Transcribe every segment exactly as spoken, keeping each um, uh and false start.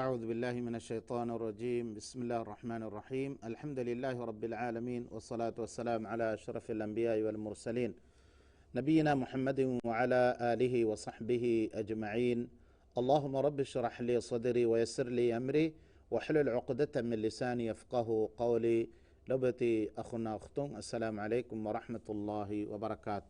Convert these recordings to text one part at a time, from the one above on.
أعوذ بالله من الشيطان الرجيم. بسم الله الرحمن الرحيم. الحمد لله رب العالمين، والصلاة والسلام على أشرف الأنبياء والمرسلين، نبينا محمد وعلى آله وصحبه أجمعين. اللهم رب اشرح لي صدري ويسر لي أمري واحلل عقدة من لساني يفقهوا قولي. ލޮބުވެތި އަޚުންނާ އުޚްތުން، އައްސަލާމު ޢަލައިކުމް ވަރަޙްމަތުﷲި ވަބަރަކާތު.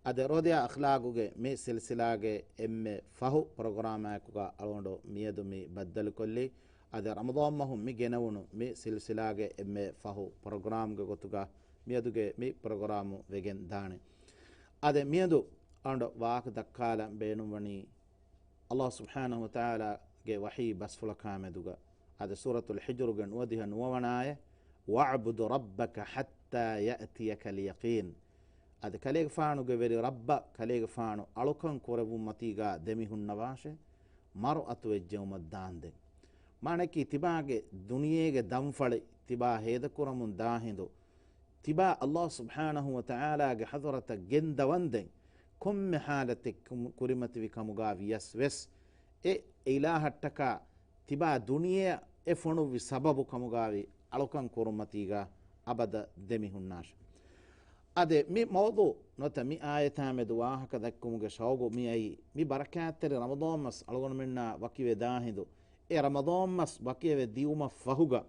އަދި ރޯދަޔާ އަޚްލާގުގެ މި ސިލްސިލާގެ އެންމެ ފަހު ޕްރޮގްރާމާއެކުގަ އަޅުގަނޑު މިއަދު މި ބައްދަލުކޮށްލީ. އަދި ރަމަޟާން މަހު މި ގެނެވުނު މި ސިލްސިލާގެ އެންމެ ފަހު ޕްރޮގްރާމްގެ ގޮތުގަ މިއަދުގެ މި ޕްރޮގްރާމު ވެގެން ދާނެ. އަދި މިއަދު އަޅުގަނޑު ވާހަކަ ދައްކާލަން ބޭނުންވަނީ، ﷲ ސުބްޙާނަހޫ ވަތަޢާލާގެ ވަޙީ ބަސްފުޅަކާމެދުގަ އަދި ސޫރަތުލް ޙިޖުރުގެ ނުވަދިހަ ނުވަވަނަ އާޔަތް، "وَاعْبُدْ رَبَّكَ حَتَّىٰ يَأْتِيَكَ الْيَقِينُ." އަދި ކަލޭގެފާނުގެ ވެރި ރައްބަށް ކަލޭގެފާނު އަޅުކަން ކުރެއްވުމަތީގަ ދެމިހުންނަވާށޭ، މަރު އަތުވެއްޖެއުމަށް ދާންދެން. މާނައަކީ ތިބާގެ ދުނިޔޭގެ ދަންފަޅި ތިބާ ހޭދަކުރަމުން ދާ ހިނދު، ތިބާ ﷲ ސުބްޙާނަހޫ ވަތަޢާލާގެ ޙަޟްރަތަށް ގެންދަވަންދެން، ކޮންމެ ޙާލަތެއް ކުރިމަތިވި ކަމުގާ ވިޔަސް ވެސް، އެ އިލާހަށްޓަކާ ތިބާ ދުނިޔެއަށް އެ ފޮނުއްވި ސަބަބު ކަމުގާވި އަޅުކަން ކުރުމަތީގަ އަބަދަށް ދެމިހުންނާށެ. އަދި މި މައުޟޫ ނުވަތަ މި އާޔަތާމެދު ވާހަކަ ދައްކުމުގެ ޝައުގު މިއައީ، މި ބަރަކާތްތެރި ރަމަޟާން މަސް އަޅުގަނޑުމެންނާ ވަކިވެ ދާ ހިނދު، އެ ރަމަޟާން މަސް ވަކިވެ ދިއުމަށް ފަހުގަ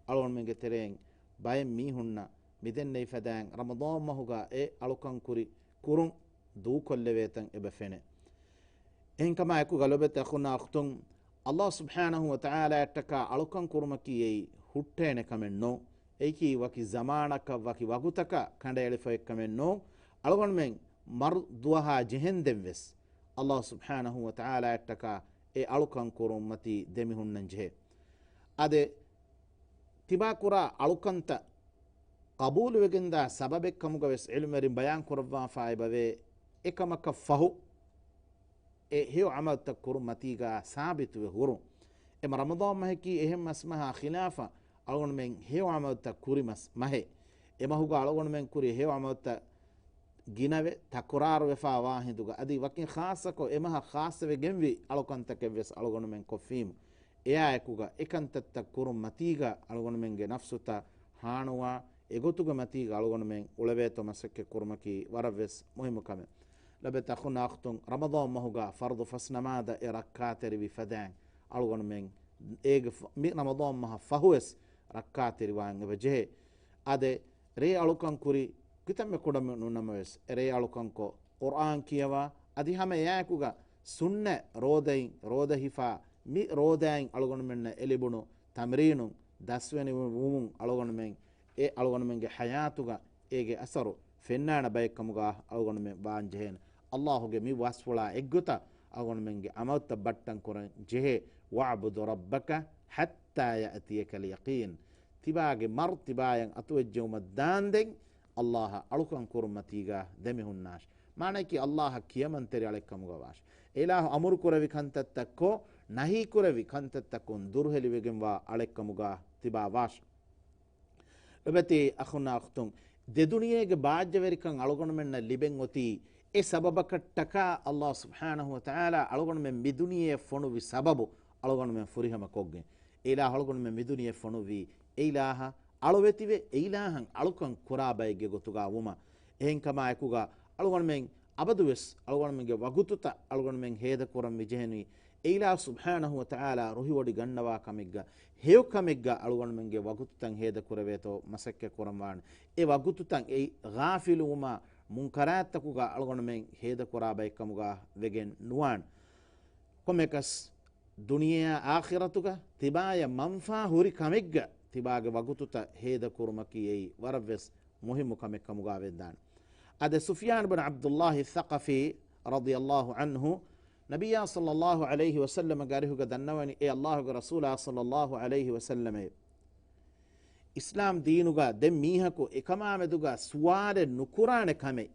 އަޅުގަނޑުމެންގެ ތެރެއިން ބައެއް މީހުންނަށް މިދެންނެވި ފަދައިން ރަމަޟާން މަހުގަ އެ އަޅުކަން ކުރި ކުރުން ދޫކޮށްލެވޭތަން އެބަ ފެނޭ. އެހެންކަމާ އެކުގަ ލޮބުވެތި އަޚުންނާ އުޚްތުން، ﷲ ސުބްޙާނަހޫ ވަތަޢާލާއަށްޓަކާ އަޅުކަން ކުރުމަކީ އެއީ ހުއްޓޭނެ ކަމެއް ނޫން. އެއީކީ ވަކި ޒަމާނަކަށް ވަކި ވަގުތަކަށް ކަނޑައެޅިފައި ކަމެއް ނޫން. އަޅުގަނޑުމެން މަރު ދުވަހާ ޖެހެންދެން ވެސް ﷲ ސުބްޙާނަހޫ ވަތަޢާލާއަށްޓަކާ އެ އަޅުކަން ކުރުމަތީ ދެމިހުންނަން ޖެހޭ. އަދި ތިބާ ކުރާ އަޅުކަންތައް ޤަބޫލުވެގެންދާ ސަބަބެއް ކަމުގަ ވެސް ޢިލްމުވެރިން ބަޔާން ކުރައްވާފައި އެބަވޭ. އެކަމަކަށް ފަހު އެ ހެޔޮ ޢަމަލުތައް ކުރުމަތީގަ ސާބިތުވެ ހުރުން. އެމަ ރަމަޟާން މަހަކީ އެހެން މަސް މަހާ ޚިލާފަށް އަޅުގަނޑުމެން ހެޔޮ ޢަމަލުތައް ކުރި މަސް މަހެއް. އެމަހުގަ އަޅުގަނޑުމެން ކުރި ހެޔޮ ޢަމަލުތައް ގިނަވެ ތަކުރާރުވެފާވާ ހިނދުގަ އަދި ވަކިން ޚާއްޞަކޮށް އެމަހަށް ޚާއްޞަވެގެންވި އަޅުކަންތަކެއް ވެސް އަޅުގަނޑުމެން ކޮށްފީމު، އެއާއެކުގަ އެކަންތައްތައް ކުރުން މަތީގަ އަޅުގަނޑުމެންގެ ނަފްސުތައް ހާނުވާ އެގޮތުގެ މަތީގަ އަޅުގަނޑުމެން އުޅެވޭތޯ މަސައްކަތް ކުރުމަކީ ވަރަށް ވެސް މުހިއްމު ކަމެއް. ލޮބުވެތި އަޚުންނާ އުޚްތުން، ރަމަޟާން މަހުގަ ފަރުޟު ފަސް ނަމާދަށް އެ ރައްކާތެރިވި ފަދައިން އަޅުގަނޑުމެން އޭގެ ފަ-، މި ރަމަޟާން މަހަށް ފަހުވެސް ރައްކާތެރިވާން އެބަ ޖެހޭ. އަދި ރޭ އަޅުކަން ކުރި ކިތަންމެ ކުޑަމި ނުނަމަވެސް، ރޭ އަޅުކަންކޮށް، ޤުރްއާން ކިޔަވާ، އަދި ހަމަ އެއާއެކުގަ ސުންނަ ރޯދައިން ރޯދަ ހިފާ، މި ރޯދައިން އަޅުގަނޑުމެންނަށް އެ ލިބުނު ތަމްރީނުން، ދަސްވެނި ވުމުން އަޅުގަނޑުމެން އެ އަޅުގަނޑުމެންގެ ޙަޔާތުގަ އޭގެ އަސަރު ފެންނާނެ ބައެއް ކަމުގަ އަޅުގަނޑުމެން ވާން ޖެހޭނެ. ﷲގެ މި ބަސްފުޅާ އެއްގޮތަށް އަޅުގަނޑުމެންގެ ޢަމަލުތައް ބައްޓަން ކުރަން ޖެހޭ. "وَاعْبُدْ رَبَّكَ حَتَّىٰ يَأْتِيَكَ الْيَقِينُ." ތިބާގެ މަރު ތިބާޔަށް އަތުވެއްޖެއުމަށް ދާންދެން ﷲ އަށް އަޅުކަން ކުރުމަތީގަ ދެމިހުންނާށި. މާނައަކީ ﷲ އަށް ކިޔަމަންތެރި އަޅެއްކަމުގަ ވާށި. އެ އިލާހު އަމުރު ކުރެވި ކަންތައްތައްކޮށް، ނަހީ ކުރެވި ކަންތައްތަކުން ދުރުހެލިވެގެންވާ އަޅެއްކަމުގަ ތިބާ ވާށި. ލޮބުވެތި އަޚުންނާ އުޚްތުން، ދެދުނިޔޭގެ ބާއްޖަވެރިކަން އަޅުގަނޑުމެންނަށް ލިބެން އޮތީ އެ ސަބަބަކަށްޓަކާ ﷲ ސުބްޙާނަހޫ ވަތަޢާލާ އަޅުގަނޑުމެން މި ދުނިޔެއަށް ފޮނުއްވި ސަބަބު އަޅުގަނޑުމެން ފުރިހަމަ ކޮށްގެން. އެ އިލާހު އަޅުގަނޑުމެން މި ދުނިޔެއަށް ފޮނުއްވީ އެ އިލާހަށް އަޅުވެތިވެ، އެ އިލާހަށް އަޅުކަން ކުރާ ބައެއްގެ ގޮތުގަ ވުމަށް. އެހެންކަމާއެކުގަ އަޅުގަނޑުމެން އަބަދުވެސް އަޅުގަނޑުމެންގެ ވަގުތުތައް އަޅުގަނޑުމެން ހޭދަކުރަން މިޖެހެނީ އެ އިލާހު ސުބްޙާނަހޫ ވަތަޢާލާ ރުހިވޮޑި ގަންނަވާ ކަމެއްގަ، ހެޔޮ ކަމެއްގަ އަޅުގަނޑުމެންގެ ވަގުތުތައް ހޭދަ ކުރެވޭތޯ މަސައްކަތް ކުރަން ވާނެ. އެ ވަގުތުތައް އެއީ ޣާފިލުވުމާ މުންކަރާތްތަކުގަ އަޅުގަނޑުމެން ހޭދަ ކުރާ ބައެއްކަމުގަ ވެގެން ނުވާނެ. ކޮންމެކަސް، ދުނިޔެއާ އާޚިރަތުގަ ތިބާޔަށް މަންފާ ހުރި ކަމެއްގަ ތިބާގެ ވަގުތުތައް ހޭދަ ކުރުމަކީ އެއީ ވަރަށް ވެސް މުހިއްމު ކަމެއް ކަމުގަ ވެދާނެ. އަދި ސުފްޔާން ބިން ޢަބްދުﷲ އައްޘަޤަފީ ރަޟިޔަﷲ ޢަންހު ނަބިއްޔާ ޞައްލަﷲ ޢަލައިހި ވަސައްލަމަގެ އަރިހުގަ ދަންނަވަނީ، އޭ ﷲގެ ރަސޫލާ ޞައްލަﷲ ޢަލައިހި ވަސައްލަމޭ، އިސްލާމް ދީނުގަ ދެން މީހަކު އެކަމާމެދުގަ ސުވާލެއް ނުކުރާނެ ކަމެއް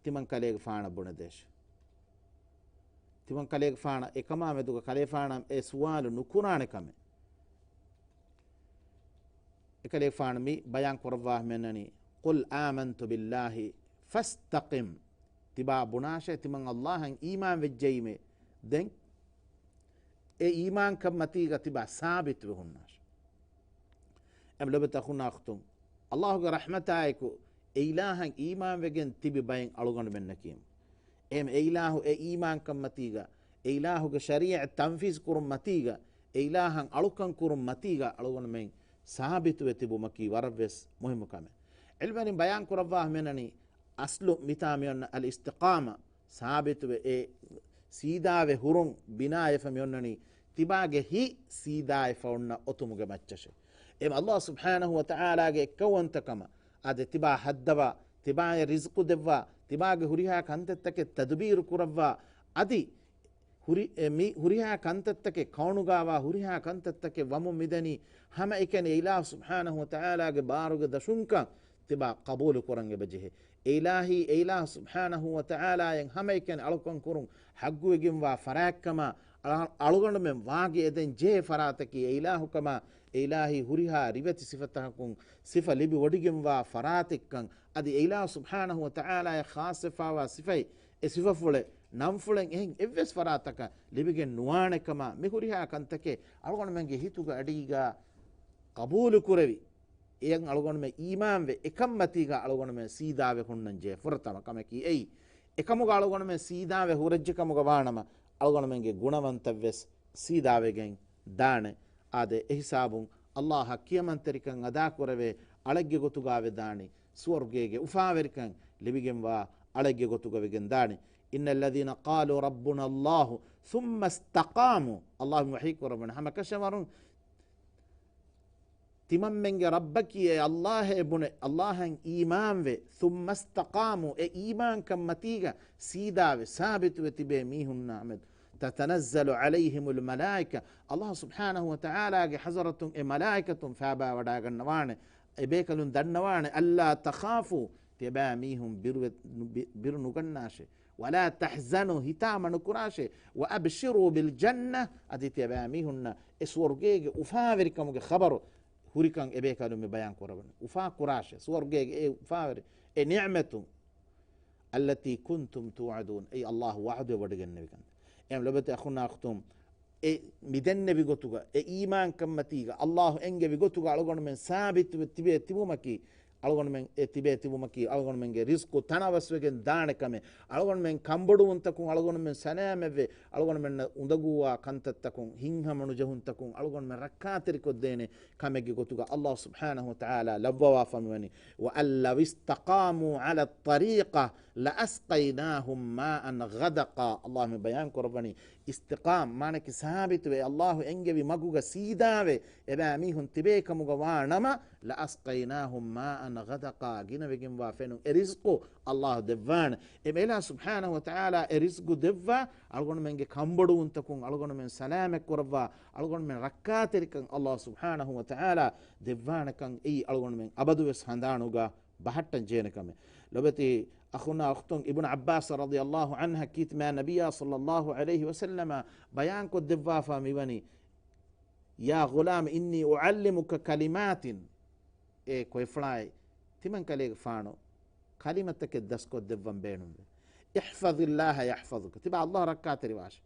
ތިމަން ކަލޭގެފާނަށް ބުނެދޭށި. ތިމަން ކަލޭގެފާނަށް އެކަމާމެދުގަ ކަލޭފާނަށް އެ ސުވާލު ނުކުރާނެ ކަމެއް. އެކަލޭފާނު މި ބަޔާން ކުރައްވާ ހިމެނަނީ، "قُلْ آمَنْتُ بِاللَّهِ فَاسْتَقِمْ." ތިބާ ބުނާށޭ، ތިމަން ﷲ އަށް އީމާން ވެއްޖައީމޭ. ދެން އެ އީމާންކަން މަތީގަ ތިބާ ސާބިތުވެ ހުންނާށެ. އެމް ލޮބެތަ އަޚުންނާ އުޚްތުން، އަﷲގެ ރަޙްމަތާއެކު އެ އިލާހަށް އީމާންވެގެން ތިބި ބައެއް އަޅުގަނޑުމެންނަކީ. އެހެން އެ އިލާހު އެ އީމާންކަން މަތީގަ، އެ އިލާހުގެ ޝަރީޢަތް ތަންފީޒު ކުރުން މަތީގަ، އެ އިލާހަށް އަޅުކަން ކުރުން މަތީގަ އަޅުގަނޑުމެން ސާބިތުވެ ތިބުމަކީ ވަރަށްވެސް މުހިއްމު ކަމެއް. ޢިލްމުވެރިން ބަޔާން ކުރައްވާ ހަމައެނަނީ، އަސްލު މިތާ މިއޮންނަ އަލް އިސްތިޤާމާ، ސާބިތުވެ އެ ސީދާވެ ހުރުން ބިނާވެފަ މިއޮންނަނީ، ތިބާގެ ހިތް ސީދާވެފަ އޮންނަ އޮތުމުގެ މައްޗަށެ. އެ އަﷲ ސުބްޙާނަހު ވަ ތަޢާލާގެ އެއްކައުވަންތަކަމަށް، އާދެ، ތިބާ ހައްދަވާ، ތިބާއަށް ރިޒްޤު ދެއްވާ، ތިބާގެ ހުރިހާ ކަންތައްތަކެއް ތަދުބީރު ކުރައްވާ، އަދި ހުރި-، އެ މި ހުރިހާ ކަންތައްތަކެއް، ކައުނުގާވާ ހުރިހާ ކަންތައްތަކެއް ވަމުން މިދަނީ، ހަމައެކަނި އެ އިލާހު ސުބްޙާނަހު ވަ ތަޢާލާގެ ބާރުގެ ދަށުންކަން ތިބާ ޤަބޫލު ކުރަން އެބަޖެހޭ. އެ އިލާހީ، އެ އިލާހު ސުބްޙާނަހު ވަ ތަޢާލާއަށް ހަމައެކަނި އަޅުކަން ކުރުން ޙައްޤުވެގެންވާ ފަރާތްކަމާ، އަޅ-، އަޅުގަނޑުމެން ވާގި އެދެން ޖެހޭ ފަރާތަކީ އެ އިލާހުކަމާ، އެ އިލާހީ ހުރިހާ ރިވެތި ސިފަތަކުން ސިފަ ލިބި ވޮޑިގެންވާ ފަރާތެއްކަން، އަދި އެ އިލާހު ސުބްޙާނަހު ވަ ތަޢާލާއަށް ޚާއްޞަވެފަވާ ސިފައެއް، އެ ސިފަފުޅެއް، ނަންފުޅެއް އެހެން އެއްވެސް ފަރާތަކަށް ލިބިގެން ނުވާނެ ކަމަށް، މި ހުރިހާ ކަންތަކެއް އަޅުގަނޑުމެންގެ ހިތުގެ އަޑީގަ ޤަބޫލު ކުރެވި، އެއަށް އަޅުގަނޑުމެން އީމާންވެ، އެކަންމަތީގަ އަޅުގަނޑުމެން ސީދާވެ ހުންނަން ޖެހޭ ފުރަތަމަ ކަމަކީ އެއީ. އެކަމުގަ އަޅުގަނޑުމެން ސީދާވެ ހުރެއްޖެ ކަމުގަ ވާނަމަ، އަޅުގަނޑުމެންގެ ގުނަވަންތައްވެސް ސީދާވެގެން ދާނެ. އާދެ، އެހިސާބުން އަﷲއަށް ކިޔަމަންތެރިކަން އަދާކުރެވޭ އަޅެއްގެ ގޮތުގަ ވެދާނީ، ސުވަރުގޭގެ އުފާވެރިކަން ލިބިގެންވާ އަޅެއްގެ ގޮތުގަ ވެގެން ދާނީ. إن الذين قالوا ربنا الله ثم استقاموا. އަﷲ ވަޙީ ކުރައްވަނީ، ހަމަކަށަވަރުން ތިމަންމެންގެ ރައްބަކީ އެ އަﷲއޭ ބުނެ، އަﷲއަށް އީމާންވެ، ثم استقاموا، އެ އީމާންކަން މަތީގަ ސީދާވެ، ސާބިތުވެ ތިބޭ މީހުންނާމެދު، تتنزل عليهم الملائكة، އަﷲ ސުބްޙާނަހު ވަ ތަޢާލާގެ ޙަޟްރަތުން އެ މަލާއިކަތުން ފާބާވަޑާގަންނަވާނެ، އެބޭކަލުން ދަންނަވާނެ، ألا تخافوا، ތިޔަބައިމީހުން ބިރުވެ-، ބި-، ބިރު ނުގަންނާށޭ. ولا تحزنوا، ހިތާމަ ނުކުރާށޭ. وأبشروا بالجنة، އަދި ތިޔަބައިމީހުންނަށް އެ ސުވަރުގޭގެ އުފާވެރިކަމުގެ ޚަބަރު ހުރިކަން އެބޭކަލުން މި ބަޔާން ކުރައްވަނީ. އުފާ ކުރާށޭ. ސުވަރުގޭގެ އެ އުފާވެރި، އެ ނިޢުމަތު. التي كنتم توعدون، އެއީ އަﷲ ވަޢުދުވެވޮޑިގެންނެވި ކަންތައް. އެހެން ލޮބެތި އަޚުންނާ އުޚްތުން، އެ މިދެންނެވި ގޮތުގަ، އެ އީމާންކަންމަތީގަ، އަﷲ އެންގެވި ގޮތުގަ އަޅުގަނޑުމެން ސާބިތުވެ ތިބޭ ތިބުމަކީ، އަޅުގަނޑުމެން އެ ތިބޭ ތިބުމަކީ، އަޅުގަނޑުމެންގެ ރިޒްޤު ތަނަވަސްވެގެން ދާނެ ކަމެއް. އަޅުގަނޑުމެން ކަންބޮޑުވުންތަކުން އަޅުގަނޑުމެން ސަލާމަތްވެ، އަޅުގަނޑުމެންނަށް އުނދަގޫވާ ކަންތައްތަކުން، ހިތްހަމަނުޖެހުންތަކުން އަޅުގަނޑުމެން ރައްކާތެރިކޮށްދޭނެ ކަމެއްގެ ގޮތުގަ އަﷲ ސުބްޙާނަހު ވަ ތަޢާލާ ލައްވަވާފަ މިވަނީ، وأن لو استقاموا على الطريقة لأسقيناهم ماء غدقا. އަﷲ މި ބަޔާން ކުރައްވަނީ، އިސްތިޤާމް، މާނަކީ ސާބިތުވެ، އަﷲ އެންގެވި މަގުގަ ސީދާވެ، އެބައިމީހުން ތިބޭ ކަމުގަ ވާ ނަމަ، لأسقيناهم ماء غدقا، ގިނަވެގެންވާ ފެނުން އެ ރިޒްޤު އަﷲ ދެއްވާނެ. އެ އިލާހު ސުބްޙާނަހު ވަ ތަޢާލާ އެ ރިޒްޤު ދެއްވާ، އަޅުގަނޑުމެންގެ ކަންބޮޑުވުންތަކުން އަޅުގަނޑުމެން ސަލާމަތް ކުރައްވާ، އަޅުގަނޑުމެން ރައްކާތެރިކަން އަﷲ ސުބްޙާނަހު ވަ ތަޢާލާ ދެއްވާނެކަން އެއީ އަޅުގަނޑުމެން އަބަދުވެސް ހަނދާނުގަ ބަހައްޓަން ޖެހޭނެ ކަމެއް. ލޮބެތި އަޚުންނާ އުޚްތުން، އިބްނު ޢައްބާސް ރަޟިޔަﷲ ޢަންހަ ކީރިތި މާތް ނަބިއްޔާ ޞައްލަﷲ ޢަލައިހި ވަސައްލަމަ ބަޔާންކޮށްދެއްވާފަ މިވަނީ، يا غلام إني أعلمك كلمات، އޭ ކޮއިފުޅާއި، ތިމަން ކަލޭގެފާނު ކަލިމަތަކެއް ދަސްކޮށްދެއްވަން ބޭނުންވޭ. احفظ الله يحفظك، ތިބާ އަﷲ ރައްކާތެރިވާށެ.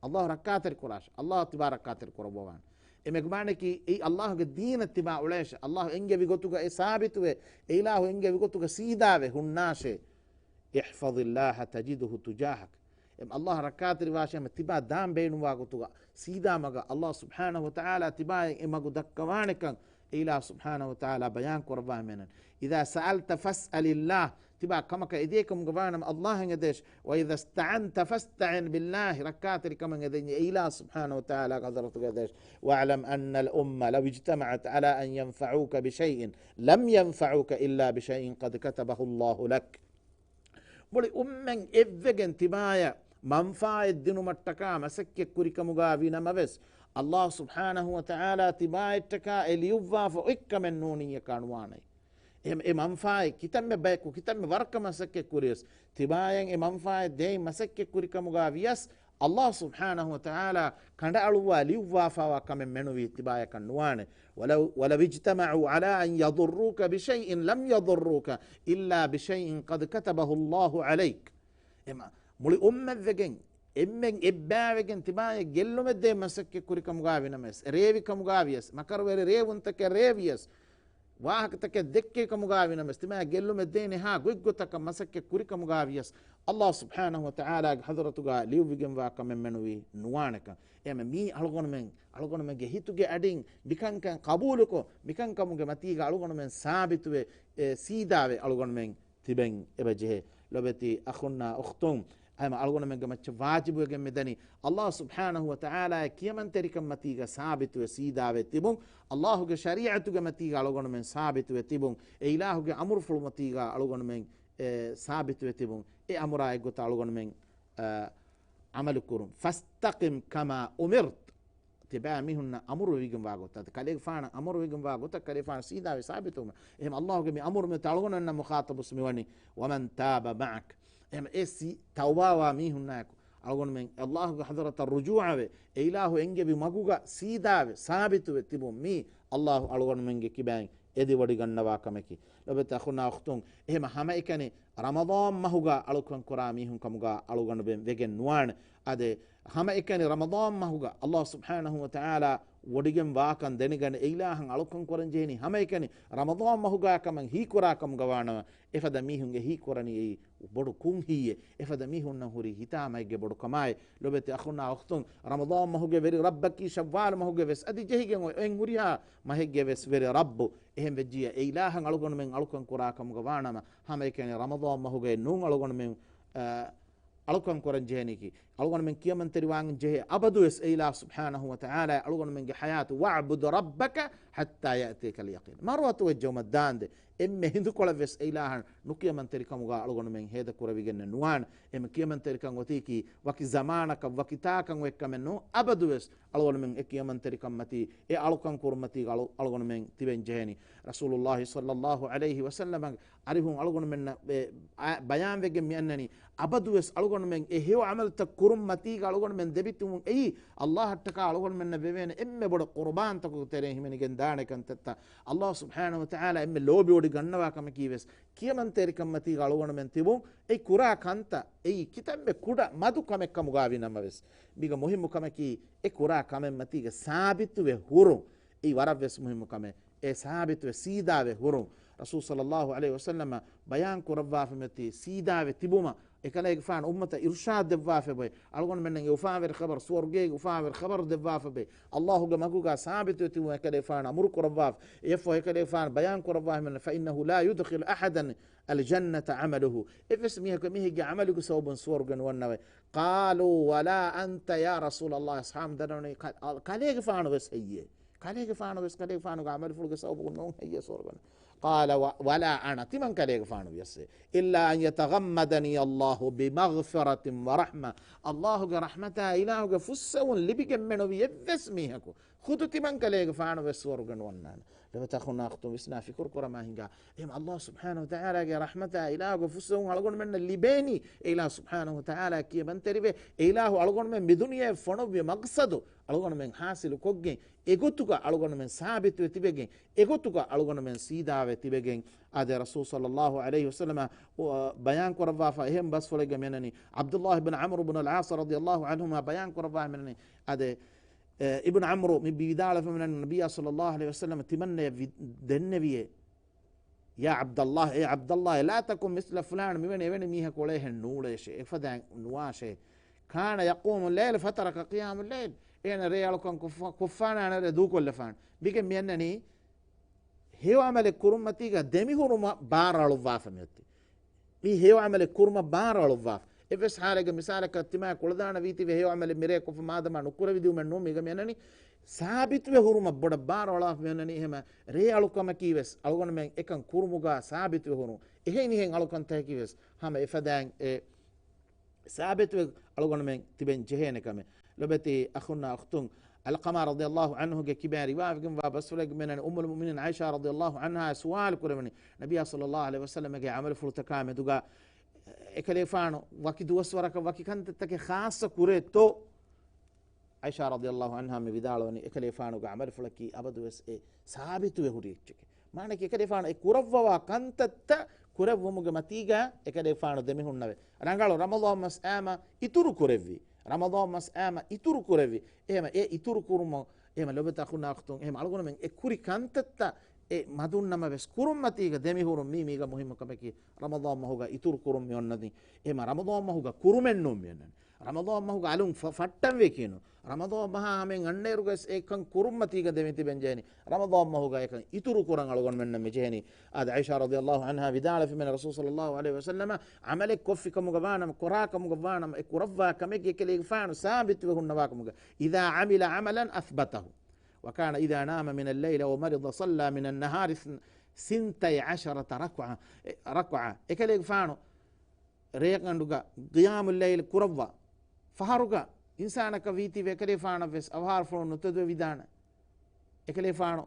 އަﷲ ރައްކާތެރި ކުރާށެ. އަﷲ ތިބާ ރައްކާތެރި ކުރައްވަވާނެ. އެ މެގުމާނަކީ އެއީ އަﷲގެ ދީނަށް ތިބާ އުޅޭށެ. އަﷲ އެންގެވި ގޮތުގަ އެ ސާބިތުވެ، އެ އިލާހު އެންގެވި ގޮތުގަ ސީދާވެ ހުންނާށޭ. احفظ الله تجده تجاهك. އެ އަﷲ ރައްކާތެރިވާށޭ، ހަމަ ތިބާ ދާން ބޭނުންވާ ގޮތުގަ ސީދާ މަގަށް އަﷲ ސުބްޙާނަހު ވަ ތަޢާލާ ތިބާއަށް އެ މަގު ދައްކަވާނެކަން އެ އިލާހު ސުބްޙާނަހު ވަ ތަޢާލާ ބަޔާން ކުރައްވާ މިއަންނަނީ. إذا سألت فاسأل الله، ތިބާ ކަމަކަށް އެދޭ ކަމުގަ ވާނަމަ އަﷲއަށް އެދޭށެ. وإذا استعنت فاستعن بالله، ރައްކާތެރިކަމަށް އެދެންޏެއް އެ އިލާހު ސުބްޙާނަހު ވަ ތަޢާލާގެ ޙަޟްރަތުގަ އެދޭށެ. واعلم أن الأمة لو اجتمعت على أن ينفعوك بشيء لم ينفعوك إلا بشيء قد كتبه الله لك. މުޅި އުއްމަތް އެއްވެގެން ތިބާޔަށް މަންފާއެއް ދިނުމަށްޓަކާ މަސައްކަތް ކުރިކަމުގަ ވި ނަމަވެސް، އަﷲ ސުބްޙާނަހު ވަ ތަޢާލާ ތިބާއަށްޓަކާ އެ ލިޔުއްވާފަ އޮތްކަމެއް ނޫނިއްޔަކާ ނުވާނެ. އެ، އެ މަންފާއެއް ކިތަންމެ ބަޔަކު ކިތަންމެ ވަރަކަށް މަސައްކަތް ކުރިޔަސް، ތިބާޔަށް އެ މަންފާއެއް ދޭން މަސައްކަތް ކުރިކަމުގަ ވިޔަސް، އަﷲ ސުބްޙާނަހު ވަ ތަޢާލާ ކަނޑައަޅުއްވާ ލިޔުއްވާފަވާ ކަމެއް މެނުވީ ތިބާޔަކަށް ނުވާނެ. ولو، ولو اجتمعوا على أن يضروك بشيء لم يضروك إلا بشيء قد كتبه الله عليك. އެމަ، މުޅި އުއްމަތްވެގެން އެންމެން އެއްބައިވެގެން ތިބާއެއް ގެއްލުމެއް ދޭ މަސައްކަތް ކުރިކަމުގާ ވިނަމަވެސް، ރޭވިކަމުގާ ވިޔަސް، މަކަރުވެރި ރޭވުންތަކެއް ރޭވިޔަސް، ވާހަކަތަކެއް ދެއްކޭ ކަމުގާ ވިނަމަވެސް، ތިމާ ގެއްލުމެއް ދޭނެހާ ގޮތްގޮތަކަށް މަސައްކަތް ކުރިކަމުގާ ވިޔަސް، އައްލާހު ސުބްޙާނަހު ވަ ތަޢާލާގެ ޙަޟްރަތުގާ ލިޔުއްވިގެންވާ ކަމެއް މެނުވީ ނުވާނެކަން. އެހެން މީ އަޅުގަނޑުމެން، އަޅުގަނޑުމެންގެ ހިތުގެ އަޑިން މިކަންކަން ޤަބޫލުކޮށް، މިކަންކަމުގެ މަތީގަ އަޅުގަނޑުމެން ސާބިތުވެ، އެ، ސީދާވެ އަޅުގަނޑުމެން ތިބެން އެބަ ޖެހޭ. ލޮބެތި އަޚުންނާ އުޚްތުން، އެހެން އަޅުގަނޑުމެންގެ މައްޗަށް ވާޖިބުވެގެން މިދަނީ، އައްލާހު ސުބްޙާނަހު ވަ ތަޢާލާގެ ކިޔަމަންތެރިކަން މަތީގަ ސާބިތުވެ ސީދާވެ ތިބުން، އައްލާހުގެ ޝަރީޢަތުގެ މަތީގަ އަޅުގަނޑުމެން ސާބިތުވެ ތިބުން، އެ އިލާހުގެ އަމުރުފުޅު މަތީގަ އަޅުގަނޑުމެން، އެ، ސާބިތުވެ ތިބުން، އެ އަމުރާ އެއްގޮތަށް އަޅުގަނޑުމެން، އަ، ޢަމަލު ކުރުން. فَاسْتَقِمْ كَمَا أُمِرْتَ. ތިބާ މީހުންނަށް އަމުރު ވެވިގެން ވާ ގޮތަށް، އަދި ކަލޭގެފާނަށް އަމުރު ވެގެން ވާ ގޮތަށް ކަލޭގެފާނު ސީދާވެ ސާބިތުވުމަށް. އެހެން އައްލާހުގެ މި އަމުރު މި އޮތީ އަޅުގަނޑުމެންނަށް މުޚާޠަބުވެސް މިވަނީ، وَمَنْ تَابَ مَعَكَ. އެހެން އެ ސީ ތައުބާވާ މީހުންނާއެކު އަޅުގަނޑުމެން އައްލާހުގެ ޙަޟްރަތަށް ރުޖޫޢަވެ، އެ އިލާހު އެންގެވި މަގުގަ ސީދާވެ ސާބިތުވެ ތިބުން މީ އައްލާހު އަޅުގަނޑުމެންގެ ކިބައިން އެދިވޮޑިގަންނަވާ ކަމަކީ. ލޮބެތި އަޚުންނާ އުޚްތުން، އެހެން ހަމައެކަނި ރަމަޟާން މަހުގަ އަޅުކަން ކުރާ މީހުން ކަމުގަ އަޅުގަނޑުމެން ވެގެން ނުވާނެ. އާދެ، ހަމައެކަނި ރަމަޟާން މަހުގަ އައްލާހު ސުބްޙާނަހު ވަ ތަޢާލާ ވޮޑިގެން ވާކަން ދެނެގަނެ، އެ އިލާހަށް އަޅުކަން ކުރަން ޖެހެނީ ހަމައެކަނި ރަމަޟާން މަހުގަ ކަމަށް ހީކުރާ ކަމުގަ ވާނަމަ، އެފަދަ މީހުންގެ ހީކުރަނީ އެއީ ބޮޑު ކުންހީއެއް. އެފަދަ މީހުންނަށް ހުރީ ހިތާމައެއްގެ ބޮޑު ކަމާއި. ލޮބެތި އަޚުންނާ އުޚްތުން، ރަމަޟާން މަހުގެ ވެރި ރައްބަކީ ޝައްވާލް މަހުގެ ވެސް އަދި ޖެހިގެން އޮތް އެން ހުރިހާ މަހެއްގެ ވެސް ވެރި ރައްބު. އެހެން ވެއްޖިއްޔާ އެ އިލާހަށް އަޅުގަނޑުމެން އަޅުކަން ކުރާ ކަމުގަ ވާނަމަ، ހަމައެކަނި ރަމަޟާން މަހުގައި ނޫން އަޅުގަނޑުމެން، އަ، އަޅުކަން ކުރަން ޖެހެނީކީ. އަޅުގަނޑުމެން ކިޔަމަންތެރިވާން ޖެހޭ އަބަދުވެސް އެ އިލާހު ސުބްޙާނަހު ވަ ތަޢާލާ އަޅުގަނޑުމެންގެ ޙަޔާތު، وَاعْبُدْ رَبَّكَ حَتَّى يَأْتِيَكَ الْيَقِينُ. މަރުވަތު ވެއްޖައުމަށް ދާންދެ އެންމެ ހިނދުކޮޅަށް ވެސް އެ އިލާހަށް ނުކިޔަމަންތެރިކަމުގަ އަޅުގަނޑުމެން ހޭދަކުރެވިގެންނެއް ނުވާނެ. އެމަ ކިޔަމަންތެރިކަން އޮތީކީ ވަކި ޒަމާނަކަށް ވަކި ތާކަށް އޮތްކަމެއް ނޫން، އަބަދުވެސް އަޅުގަނޑުމެން އެ ކިޔަމަންތެރިކަން މަތީ އެ އަޅުކަން ކުރުން މަތީގަ އަޅު-، އަޅުގަނޑުމެން ތިބެން ޖެހެނީ. ރަސޫލުﷲ ޞައްލަﷲ ޢަލައިހި ވަސައްލަމަގެ އަރިހުން އަޅުގަނޑުމެންނަށް އެ އަ-، ބަޔާންވެގެން މިއަންނަނީ، އަބަދުވެސް އަޅުގަނޑުމެން އެ ހެޔޮ ޢަމަލުތައް ކުރުން މަތީގަ އަޅުގަނޑުމެން ދެމިތިބުން އެއީ، ﷲ އަށްޓަކާ އަޅުގަނޑުމެންނަށް ވެވޭނެ އެންމެ ބޮޑު ޤުރުބާންތަކުގެ ތެރެއިން ހިމެނިގެން ދާނެ ކަންތައްތައް. ﷲ ސުބްޙާނަހު ވަ ތަޢާލާ އެންމެ ލޯބިވޮޑި ގަންނަވާ ކަމަކީ ވެސް، ކިޔަމަންތެރިކަން މަތީގަ އަޅުގަނޑުމެން ތިބުން، އެ ކުރާ ކަންތައް، އެއީ ކިތަންމެ ކުޑަ މަދު ކަމެއް ކަމުގަ ވިނަމަވެސް، މީގަ މުހިއްމު ކަމަކީ، އެ ކުރާ ކަމެއް މަތީގަ ސާބިތުވެ ހުރުން. އެއީ ވަރަށް ވެސް މުހިއްމު ކަމެއް. އެ ސާބިތުވެ ސީދާވެ ހުރުން. ރަސޫލު ޞައްލަﷲ ޢަލައިހި ވަސައްލަމަ ބަޔާން ކުރައްވާފަ މިއޮތީ ސީދާވެ ތިބުމަށް، އެކަލޭގެފާނު އުއްމަތަށް އިރުޝާދު ދެއްވާފަ އެބައޮތް. އަޅުގަނޑުމެންނަށް އެ އުފާވެރި ޚަބަރު، ސުވަރުގޭގެ އުފާވެރި ޚަބަރު ދެއްވާފަ އެބައޮތް. ﷲގެ މަގުގަ ސާބިތުވެ ތިބުމަށް އެކަލޭގެފާނު އަމުރު ކުރައްވާފަ. އެއަށްފަހު އެކަލޭގެފާނު ބަޔާން ކުރައްވާފަ މިއަންނަނީ، فَإِنَّهُ لَا يُدْخِلُ أَحَدًا الْجَنَّةَ عَمَلُهُ. އެއްވެސް މީހަކު އެމީހެއްގެ ޢަމަލުގެ ސަބަބުން ސުވަރުގެ ނުވަންނަވައި. قَالُوا وَلَا أَنْتَ يَا رَسُولَ اللَّهِ. ޞަޙާބީން ދަންނަވަނީ، ކަ-، އަ-، ކަލޭގެފާނު ވެސް ހެއްޔޭ؟ ކަލޭގެފާނު ވެސް، ކަލޭގެފާނުގެ ޢަމަލުފުޅުގެ ސަބަބުން ނޫން ހެއްޔޭ ސުވަރުގެ؟ قَالَ وَ-، وَلَا أَنَا. ތިމަން ކަލޭގެފާނު ވިޔަސް. إِلَّا أَنْ يَتَغَمَّدَنِيَ اللَّهُ بِمَغْفِرَةٍ وَرَحْمَةٍ. ﷲގެ ރަޙްމަތާ އިލާހުގެ ފުއްސެވުން ލިބިގެން މެނުވި އެއްވެސް މީހަކު، ޚުދު ތިމަން ކަލޭގެފާނު ވެސް ސުވަރުގެ ނުވަންނާނެ. ލޮބުވެތި އަޚުންނާ އުޚްތުން، ވިސްނާ ފިކުރު ކުރަމާ ހިނގާ. އެހެން ﷲ ސުބްޙާނަހު ވަ ތަޢާލާގެ ރަޙްމަތާ އިލާހުގެ ފުއްސެވުން އަޅުގަނޑުމެންނަށް ލިބޭނީ، އެ އިލާހު ސުބްޙާނަހު ވަ ތަޢާލާ ކިޔަމަންތެރިވެ، އެ އިލާހު އަޅުގަނޑުމެން މި ދުނިޔެއަށް ފޮނުއްވި މަޤްޞަދު އަޅުގަނޑުމެން ޙާޞިލު ކޮށްގެން، އެގޮތުގަ އަޅުގަނޑުމެން ސާބިތުވެ ތިބެގެން، އެގޮތުގަ އަޅުގަނޑުމެން ސީދާވެ ތިބެގެން. އާދެ، ރަސޫލު ޞައްލަﷲ ޢަލައިހި ވަސައްލަމަ، އު-، އަ، ބަޔާން ކުރައްވާފަ އެހެން ބަސްފުޅެއްގަ މިއަންނަނީ، ޢަބްދުﷲ ބިން ޢަމްރު ބިން އަލްޢާޞް ރަޟިޔަﷲ ޢަންހުމާ ބަޔާން ކުރައްވާ މިއަންނަނީ، އާދެ، އެ، އިބްނު ޢަމްރު މި ވިދާޅުވެފަ މިއަންނަނީ، ނަބިއްޔާ ޞައްލަﷲ ޢަލައިހި ވަސައްލަމަ ތިމަންނަޔަށް ވި-، ދެންނެވިއޭ، يا عبد الله، އޭ ޢަބްދަﷲ، لا تكن مثل فلان، މިވެނި އެވެނި މީހަކު އުޅޭހެން ނޫޅޭށޭ، އެފަދައިން ނުވާށޭ. كان يقوم الليل فترك قيام الليل، އޭނަ ރޭ އަޅުކަން ކޮށްފަ-، ކޮށްފާނެ، އަނެއް ރޭ ދޫކޮށްލަފާނެ. މިގެން މިއަންނަނީ، ހެޔޮ ޢަމަލެއް ކުރުން މަތީގަ ދެމިހުރުމަށް ބާރު އަޅުއްވާފަ މިއޮތީ. މި ހެޔޮ ޢަމަލެއް ކުރުމަށް ބާރު އަޅުއްވާފަ. އެއްވެސް ޙާލެއްގަ މިސާލަކަށް ތިމާ ކުޅަދާނަވީތީވެ ހެޔޮ ޢަމަލެއް މިރޭ ކޮށްފަ މާދަމާ ނުކުރެވިދިއުމެއް ނޫން. މީގަ މިއަންނަނީ ސާބިތުވެ ހުރުމަށް ބޮޑަށް ބާރު އަޅާފަ މިއަންނަނީ. އެހެމަ ރޭ އަޅުކަމަކީ ވެސް އަޅުގަނޑުމެން އެކަން ކުރުމުގަ ސާބިތުވެ ހުރުން. އެހެނިހެން އަޅުކަންތަކަކީ ވެސް ހަމަ އެފަދައިން އެ ސާބިތުވެ އަޅުގަނޑުމެން ތިބެން ޖެހޭނެ ކަމެއް. ލޮބެތި އަޚުންނާ އުޚްތުން، ޢަލްޤަމާ ރަޟިޔަﷲ ޢަންހުގެ ކިބައިން ރިވާވެގެންވާ ބަސްފުޅެއްގެ މިއަންނަނީ އުއްމުލް މުއުމިނީން ޢާއިޝާ ރަޟިޔަﷲ ޢަންހާ ސުވާލު ކުރެވެނީ، ނަބިއްޔާ ޞައްލަﷲ ޢަލައިހި ވަސައްލަމަގެ ޢަމަލުފުޅުތަކާ މެދުގަ އެކަލޭފާނު ވަކި ދުވަސްވަރަކަށް ވަކި ކަންތައްތަކެއް ޚާއްޞަ ކުރޭތޯ؟ ޢާއިޝާ ރަޟިޔަﷲ ޢަންހާ މި ވިދާޅުވަނީ، އެކަލޭފާނުގެ ޢަމަލުފުޅަކީ އަބަދުވެސް އެ ސާބިތުވެ ހުރި އެއްޗެކޭ. މާނައަކީ އެކަލޭފާނު އެ ކުރައްވަވާ ކަންތައްތައް ކުރެއްވުމުގެ މަތީގަ އެކަލޭފާނު ދެމިހުންނަވެ. ރަނގަޅު ރަމަޟާން މަސް އައިމަ އިތުރު ކުރެއްވި. ރަމަޟާން މަސް އާމަ އިތުރު ކުރެއްވި. އެހެމަ އެ އިތުރު ކުރުމަށް، އެހެމަ ލޮބެތަ އަޚުންނާ އުޚްތުން، އެހެމަ އަޅުގަނޑުމެން އެ ކުރި ކަންތައްތައް އެ މަދުން ނަމަވެސް ކުރުންމަތީގަ ދެމިހުރުން މީ މީގަ މުހިއްމު ކަމަކީ، ރަމަޟާން މަހުގަ އިތުރު ކުރުން މި އޮންނަނީ. އެހެމަ ރަމަޟާން މަހުގަ ކުރުމެއް ނޫން މި އޮންނަނީ. ރަމަޟާން މަހުގަ އަލުން ފަ-، ފައްޓަން ވެކިނު. ރަމަޟާން މަހާ ހަމައިން އަންނައިރުގަސް އެކަން ކުރުންމަތީގަ ދެމި ތިބެން ޖެހެނީ. ރަމަޟާން މަހުގަ އެކަން އިތުރު ކުރަން އަޅުގަނޑުމެންނަށް މި ޖެހެނީ. އާދެ، އައިޝާ ރަޟިޔަﷲ ޢަންހާ ވިދާޅުވެފަ މިން ރަސޫލު ޞައްލަﷲ ޢަލައިހި ވަސައްލަމަ ޢަމަލެއް ކޮށްފި ކަމުގަ ވާނަމަ، ކުރާ ކަމުގަ ވާނަމަ، އެ ކުރައްވާ ކަމެއްގެ އެކަލޭގެފާނު ސާބިތުވެ ހުންނަވާ ކަމުގަ، إذا عمل عملا أثبته، وكان إذا نام من الليل ومرض صلى من النهار ثنتي عشرة ركعة، ركعة. އެކަލޭގެފާނު ރޭގަނޑުގަ ޤިޔާމުލް ލައިލް ކުރައްވާ ފަހަރުގަ އިންސާނަކަށް ވީތީވެ އެކަލޭފާނަށް ވެސް އަވަހާރަފުޅުން ނުތެދުވެވިދާނެ. އެކަލޭފާނު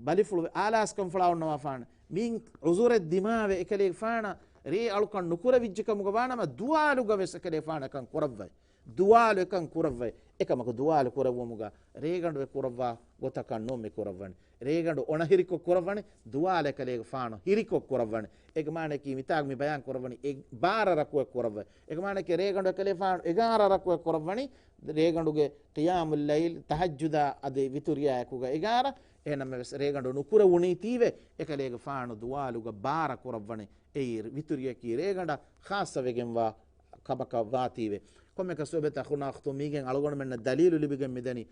ބަލިފުޅު އާލާސްކަންފުޅާ އޮންނަވާފާނެ. މިއިން ޢުޛުރެއް ދިމާވެ އެކަލޭފާނަށް ރޭ އަޅުކަން ނުކުރެވިއްޖެ ކަމުގަ ވާނަމަ، ދުވާލުގަ ވެސް އެކަލޭފާނަކަން ކުރައްވައި. ދުވާލު އެކަން ކުރައްވައި. އެކަމަކު ދުވާލު ކުރެއްވުމުގަ ރޭގަނޑު އެ ކުރައްވާ ގޮތަކަށް ނޫން މި ކުރައްވަނީ. ރޭގަނޑު އޮނަ ހިރިކޮށް ކުރައްވަނީ، ދުވާލު އެކަލޭގެފާނު ހިރިކޮށް ކުރައްވަނީ. އޭގެ މާނައަކީ މިތާގަ މި ބަޔާން ކުރައްވަނީ އެ ބާރަ ރަކުޢަތް ކުރައްވައި. އޭގެ މާނައަކީ ރޭގަނޑު އެކަލޭފާނު އެގާރަ ރަކުޢަތް ކުރައްވަނީ، ރޭގަނޑުގެ ޤިޔާމުލް ލައިލް، ތަހައްޖުދާ އަދި ވިތުރިއާ އެކުގަ އެގާރަ. އެހެންނަމަވެސް ރޭގަނޑު ނުކުރެވުނީތީވެ، އެކަލޭގެފާނު ދުވާލުގަ ބާރަ ކުރައްވަނީ. އެއީ ވިތުރިއަކީ ރޭގަނޑަށް ޚާއްޞަވެގެންވާ ކަމަކަށް ވާތީވެ. ކޮންމެއަކަސް ލޮބެތި އަޚުންނާ އުޚްތުން، މީގެން އަޅުގަނޑުމެންނަށް ދަލީލު ލިބިގެން މިދަނީ،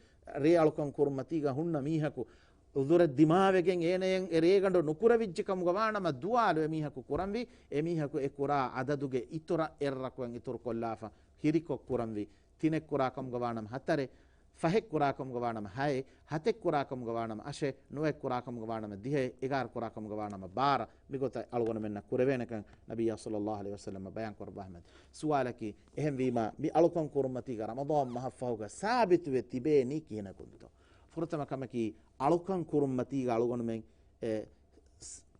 ރޭ އަޅުކަން ކުރުން މަތީގަ ހުންނަ މީހަކު ޢުޛުރެއް ދިމާވެގެން އޭނައަށް އެ ރޭގަނޑު ނުކުރެވިއްޖެ ކަމުގަ ވާނަމަ، ދުވާލު އެ މީހަކު ކުރަންވީ، އެ މީހަކު އެ ކުރާ ޢަދަދުގެ އިތުރަށް އެއް ރަކުޢަތް އިތުރު ކޮށްލާފަ، ހިރިކޮށް ކުރަންވީ. ތިނެއް ކުރާ ކަމުގަ ވާނަމަ ހަތަރެއް، ފަހެއް ކުރާ ކަމުގަ ވާނަމަ ހައެއް، ހަތެއް ކުރާ ކަމުގަ ވާނަމަ އަށެއް، ނުވައެއް ކުރާ ކަމުގަ ވާނަމަ ދިހައެއް، އެގާރަ ކުރާ ކަމުގަ ވާނަމަ ބާރަ. މިގޮތަށް އަޅުގަނޑުމެންނަށް ކުރެވޭނެކަން ނަބިއްޔާ ޞައްލަﷲ ޢަލައިހި ވަސައްލަމަ ބަޔާން ކުރައްވާ އެހެން. ސުވާލަކީ، އެހެންވީމާ، މި އަޅުކަން ކުރުންމަތީގަ ރަމަޟާން މަހަށްފަހުގަ ސާބިތުވެ ތިބޭނީ ކިހިނަކުންތޯ؟ ފުރަތަމަ ކަމަކީ، އަޅުކަން ކުރުންމަތީގަ އަޅުގަނޑުމެން، އެ،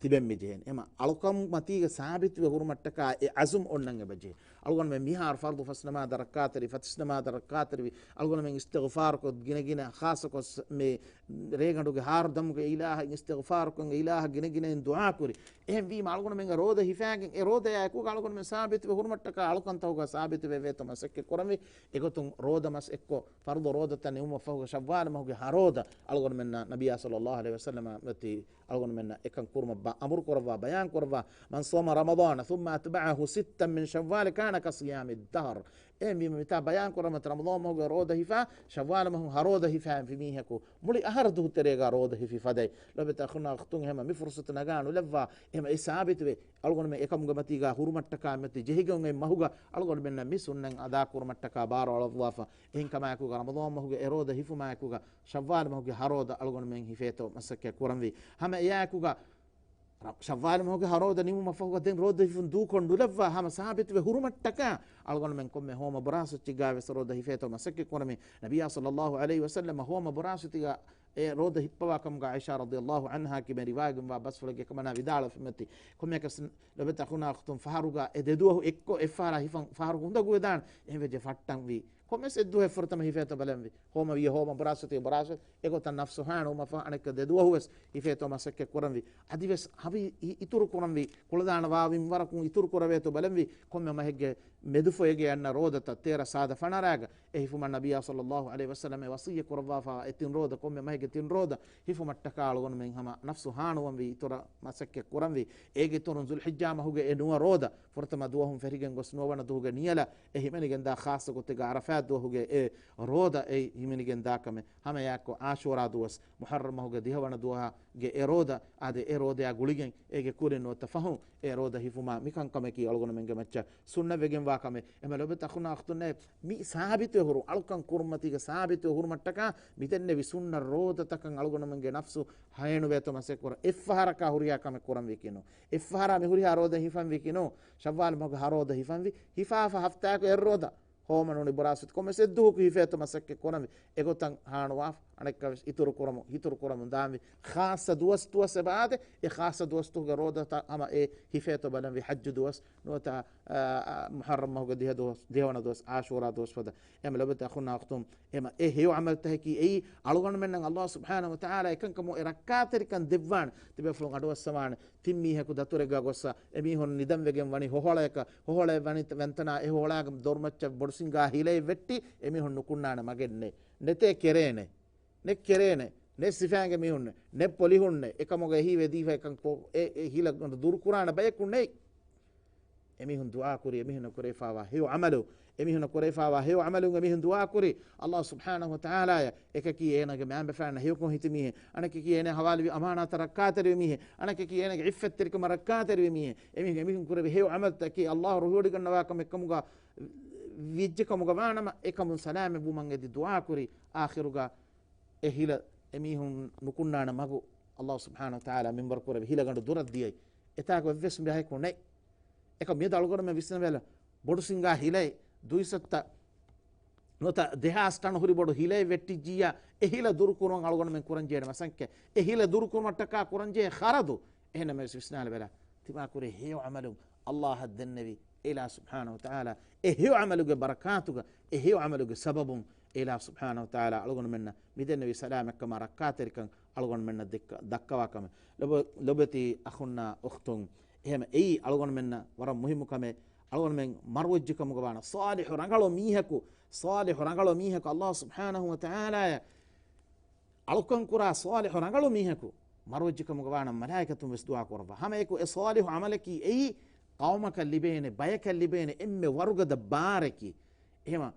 ތިބެން މި ޖެހެނީ. އެމަ އަޅުކަން މަތީގަ ސާބިތުވެ ހުރުމަށްޓަކާ އެ ޢަޒުމް އޮންނަން އެބަޖެހޭ. އަޅުގަނޑުމެން މިހާރު ފަރުޟު ފަސް ނަމާދަށް ރައްކާތެރި، ފަތިސް ނަމާދަށް ރައްކާތެރިވި، އަޅުގަނޑުމެން އިސްތިޣުފާރުކޮށް ގިނަގިނަ ޚާއްޞަކޮށް މި ރޭގަނޑުގެ ހާރު ދަމުގެ އިލާހަށް އިސްތިޣުފާރުކޮށް އެ އިލާހަށް ގިނަގިނައިން ދުޢާކުރި. އެހެންވީމަ އަޅުގަނޑުމެންގެ ރޯދަ ހިފާގެން އެ ރޯދަޔާ އެކުގަ އަޅުގަނޑުމެން ސާބިތުވެ ހުރުމަށްޓަކާ އަޅުކަންތަކުގަ ސާބިތުވެ ވޭތޯ މަސައްކަތް ކުރަންވީ. އެގޮތުން ރޯދަ މަސް އެއްކޮށް ފަރުޟު ރޯދަތައް ނިމުމަށްފަހުގަ ޝައްވާލު މަހުގެ ހަ ރޯދަ އަޅުގަނޑުމެންނަށް ނަބިއްޔާ ޞައްލަﷲ ޢަލައިހި ވަސައްލަމަ މަތީ އަޅުގަނޑުމެންނަށް އެކަން ކުރުމަށް ބަ-، އަމުރު ކުރައްވާ، ބަޔާން ކުރައްވާ، من صام رمضان ثم أتبعه ستا من شوال كان كصيام الدهر. އެހެންވީމަ މިތާ ބަޔާން ކުރަމަތަ ރަމަޟާން މަހުގެ ރޯދަ ހިފާ، ޝައްވާލު މަހު ހަ ރޯދަ ހިފާ މީހަކު މުޅި އަހަރު ދުހުތެރޭގަ ރޯދަ ހިފި ފަދައި. ލޮބެތި އަޚުންނާ އުޚްތުން، އެހެމަ މި ފުރުޞަތު ނަގާ ނުލައްވާ، އެހެމަ އެ ސާބިތުވެ އަޅުގަނޑުމެން އެކަމުގެ މަތީގަ ހުރުމަށްޓަކާ މަތި ޖެހިގެން އޮތް މަހުގަ އަޅުގަނޑުމެންނަށް މި ސުންނަތް އަދާ ކުރުމަށްޓަކާ ބާރު އަޅައްވާފަ. އެހެންކަމާއެކުގަ ރަމަޟާން މަހުގެ އެ ރޯދަ ހިފުމާއެކުގަ ޝައްވާލު މަހުގެ ހަ ރޯދަ އަޅުގަނޑުމެން ހިފޭތޯ މަސައްކަތް ކުރަންވީ. ހަމަ އެއާއެކުގަ ރަ-، ޝައްވާލު މަހުގެ ހަ ރޯދަ ނިމުމަށްފަހުގަ ދެން ރޯދަ ހިފުން ދޫކޮށް ނުލައްވާ ހަމަ ސާބިތުވެ ހުރުމަށްޓަކާ އަޅުގަނޑުމެން ކޮންމެ ހޯމަ ބުރާސް އެއްޗެއްގަ ވެސް ރޯދަ ހިފޭތޯ މަސައްކަތް ކުރަމި. ނަބިއްޔާ ޞައްލަﷲ ޢަލައިހި ވަސައްލަމަ ހޯމަ ބުރާސް އެއްޗެއްގަ އެ ރޯދަ ހިއްޕަވާ ކަމުގަ ޢާއިޝާ ރަޟިޔަﷲ ޢަންހާ ކިބެން ރިވާޔަތްވާ ބަސްފުޅެއްގެ ކަމަނާ ވިދާޅުވެފަ މަތި. ކޮންމެއަކަސް ލޮބެތި އަޚުންނާ އުޚްތުން، ފަހަރުގަ އެ ދެދުވަހު އެއްކޮށް އެއްފަހަރާ ހިފަން ފަހަރު އުނދަގޫވެދާނެ. އެހެންވެއްޖެ ފައްޓަންވީ. ކޮންމެސް އެއްދުވަހެއް ފުރަތަމަ ހިފޭތޯ ބަލަންވީ. ހޯމަވިޔަ ހޯމަ ބުރާސް އޮތި ބުރާސް އޮތި. އެގޮތަށް ނަފްސު ހާނުވުމަށްފަހު އަނެއްކާ ދެދުވަހުވެސް ހިފޭތޯ މަސައްކަތް ކުރަންވީ. އަދިވެސް ހަވީ އި-، އިތުރު ކުރަންވީ. ކުޅަދާނަ ވާވިން ވަރަކުން އިތުރު ކުރެވޭތޯ ބަލަންވީ. ކޮންމެ މަހެއްގެ މެދުފޮއެގެ އަންނަ ރޯދަތައް ތޭރަ ސާދަ ފަނަރާގަ އެ ހިފުމަށް ނަބިއްޔާ ޞައްލަﷲ ޢަލައިހި ވަސައްލަމަ އެ ވަޞިއްޔަތް ކުރައްވާފަ އެ ތިން ރޯދަ، ކޮންމެ މަހެއްގެ ތިން ރޯދަ ހިފުމަށްޓަކާ އަޅުގަނޑުމެން ހަމަ ނަފްސު ހާނުވަންވީ އިތުރަށް މަސައްކަތް ކުރަންވީ. އޭގެ އިތުރުން ޛުލްޙިއްޖާ މަހުގެ އެ ނުވަ ރޯދަ، ފުރަތަމަ ދުވަހުން ފެށިގެން ގޮސް ނުވަވަނަ ދުވަހުގެ ނިޔަލަށް އެ ހިމެނިގެންދާ ޚާއްޞަ ގޮތެއްގަ ޢަރަފާތް ދުވަހުގެ އެ ރޯދަ އެ ހިމެނިގެންދާ ކަމެއް. ހަމައެއާއެކު ޢާޝޫރާ ދުވަސް، މުޙައްރަމް މަހުގެ ދިހަވަނަ ދުވަހުގެ އެ ރޯދަ، އާދެ، އެ ރޯދަޔާ ގުޅިގެން އޭގެ ކުރިން ނުވަތަ ފަހުން އެ ރޯދަ ހިފުމާ މިކަންކަމަކީ އަޅުގަނޑުމެންގެ މައްޗަށް ސުންނަތްވެގެންވާ ކަމެއް. އެމަ ލޮބެތި އަޚުންނާ އުޚްތުންނޭ، މި ސާބިތުވެ ހުރު، އަޅުކަން ކުރުންމަތީގަ ސާބިތުވެ ހުރުމަށްޓަކާ މިދެންނެވި ސުންނަ ރޯދަތަކަށް އަޅުގަނޑުމެންގެ ނަފްސު ހޭނުވޭތޯ މަސައްކަތް ކުރަން. އެއްފަހަރަކާ ހުރިހާ ކަމެއް ކުރަންވީކީ ނޫން. އެއްފަހަރާ މި ހުރިހާ ރޯދަ ހިފަންވީކީ ނޫން. ޝައްވާލު މަހުގެ ހަ ރޯދަ ހިފަންވީ. ހިފާފަ ހަފްތާއަކު އެއް ރޯދަ ހޯމަ ނޫނީ ބުރާސް އޮތީ. ކޮންމެސް އެއްދުވަހަކު ހިފޭތޯ މަސައްކަތް ކުރަންވީ. އެގޮތަށް ހާނުވާފަ އަނެއްކާވެސް އިތުރު ކުރަމު، އިތުރު ކުރަމުން ދާންވީ. ޚާއްޞަ ދުވަސް ދުވަސް އެބަ އާދޭ، އެ ޚާއްޞަ ދުވަސް ދުވަހުގެ ރޯދަތައް ހަމަ އެ ހިފޭތޯ ބަލަންވީ. ޙައްޖު ދުވަސް ނުވަތަ އާ، މުޙައްރަމް މަހުގެ ދިހަ ދުވަސް، ދިހަވަނަ ދުވަސް، ޢާޝޫރާ ދުވަސް ފަދަ. އެހެން ލޮބުވެތި އަޚުންނާ އުޚްތުން، އެހެން އެ ހެޔޮ ޢަމަލުތަކަކީ އެއީ އަޅުގަނޑުމެންނަށް ﷲ ސުބްޙާނަހޫ ވަތަޢާލާ އެކަންކަމުން އެ ރައްކާތެރިކަން ދެއްވާނެ. ތިބޭފުޅުން އަޑުއައްސަވާނެ. ތިން މީހަކު ދަތުރެއްގަ ގޮއްސަ، އެމީހުން ނިދަން ވެގެން ވަނީ ހޮހޮޅަޔަކަށް، ހޮހޮޅަޔަށް ވަނީ ވަންތަނާ އެ ހޮހޮޅާގެ ދޮރުމައްޗަށް ބޮޑު ސިނގާ ހިލައެއް ވެއްޓި، އެމީހުން ނުކުންނާނެ މަގެއް ނެތް. ނެތޭ ކެރޭނެ. ނެތް ކެރޭނެ. ނެތް ސިފައިންގެ މީހުންނެއް. ނެތް ޕޮލިހުންނެއް. އެކަމުގަ އެހީވެދީފަ އެކަން ކޮ-، އެ، އެ ހިލަ ދުރުކުރާނެ ބަޔަކު ނެތް. އެމީހުން ދުޢާކުރި، އެމީހުންނަށް ކުރެވިފާވާ ހެޔޮ ޢަމަލު، އެމީހުންނަށް ކުރެވިފާވާ ހެޔޮ ޢަމަލުން އެމީހުން ދުޢާކުރި ﷲ ސުބްޙާނަހޫ ވަތަޢާލާޔަށް. އެކަކީ އޭނާގެ މައިންބަފައިންނަށް ހެޔޮކޮށް ހިތި މީހެއް، އަނެކަކީ އޭނާ ހަވާލުވި އަމާނާތަށް ރައްކާތެރިވި މީހެއް، އަނެކަކީ އޭނާގެ ޢިއްފަތްތެރިކަމަށް ރައްކާތެރިވި މީހެއް. އެމީހުން، އެމީހުން ކުރެވި ހެޔޮ ޢަމަލުތަކީ ﷲ ރުހިވޮޑިގަންނަވާ ކަމެއް ކަމުގަ ވިއްޖެ ކަމުގަ ވާނަމަ، އެކަމުން ސަލާމަތްވުމަށް އެދި ދުޢާކުރި. އާޚިރުގަ އެ ހިލަ އެމީހުން ނުކުންނާނެ މަގު ﷲ ސުބްޙާނަހޫ ވަތަޢާލާ މިންވަރު ކުރެވި ހިލަގަނޑު ދުރަށް ދިޔައީ. އެތާކު އެއްވެސް ބަޔަކު ނެތް. އެކަމް މިއަދު އަޅުގަނޑުމެން ވިސްނަވާލަ، ބޮޑު ސިނގާ ހިލައެއް، ދުއިސައްތަ ނުވަތަ ދެހާސް ޓަން ހުރި ބޮޑު ހިލައެއް ވެއްޓިއްޖިއްޔާ، އެ ހިލަ ދުރުކުރުމަށް އަޅުގަނޑުމެން ކުރަންޖެހޭނެ މަސައްކަތް، އެ ހިލަ ދުރުކުރުމަށްޓަކާ ކުރަންޖެހޭ ޚަރަދު. އެހެންނަމަވެސް ވިސްނާލަބަލަ، ތިބާކުރެ ހެޔޮ ޢަމަލުން ﷲ އަށް ދެންނެވި އެ އިލާހު ސުބްޙާނަހޫ ވަތަޢާލާ، އެ ހެޔޮ ޢަމަލުގެ ބަރަކާތުގަ، އެ ހެޔޮ ޢަމަލުގެ ސަބަބުން އެ އިލާހު ސުބްޙާނަހޫ ވަތަޢާލާ އަޅުގަނޑުމެންނަށް މިދެންނެވި ސަލާމަތްކަމާ ރައްކާތެރިކަން އަޅުގަނޑުމެންނަށް ދެއްކަ-، ދައްކަވާ ކަމެއް. ލޮބު-، ލޮބުވެތި އަޚުންނާ އުޚްތުން، އެހެން އެއީ އަޅުގަނޑުމެންނަށް ވަރަށް މުހިއްމު ކަމެއް. އަޅުގަނޑުމެން މަރުވެއްޖެ ކަމުގަ ވާނަ ޞާލިޙު ރަނގަޅު މީހަކު، ޞާލިޙު ރަނގަޅު މީހަކު ﷲ ސުބްޙާނަހޫ ވަތަޢާލާޔަށް އަޅުކަން ކުރާ ޞާލިޙު ރަނގަޅު މީހަކު މަރުވެއްޖެ ކަމުގަ ވާނަ މަލާއިކަތުން ވެސް ދުޢާ ކުރައްވާ. ހަމައެކު އެ ޞާލިޙު ޢަމަލަކީ އެއީ ޤައުމަކަށް ލިބޭނެ، ބަޔަކަށް ލިބޭނެ އެންމެ ވަރުގަދަ ބާރަކީ. އެހެމަ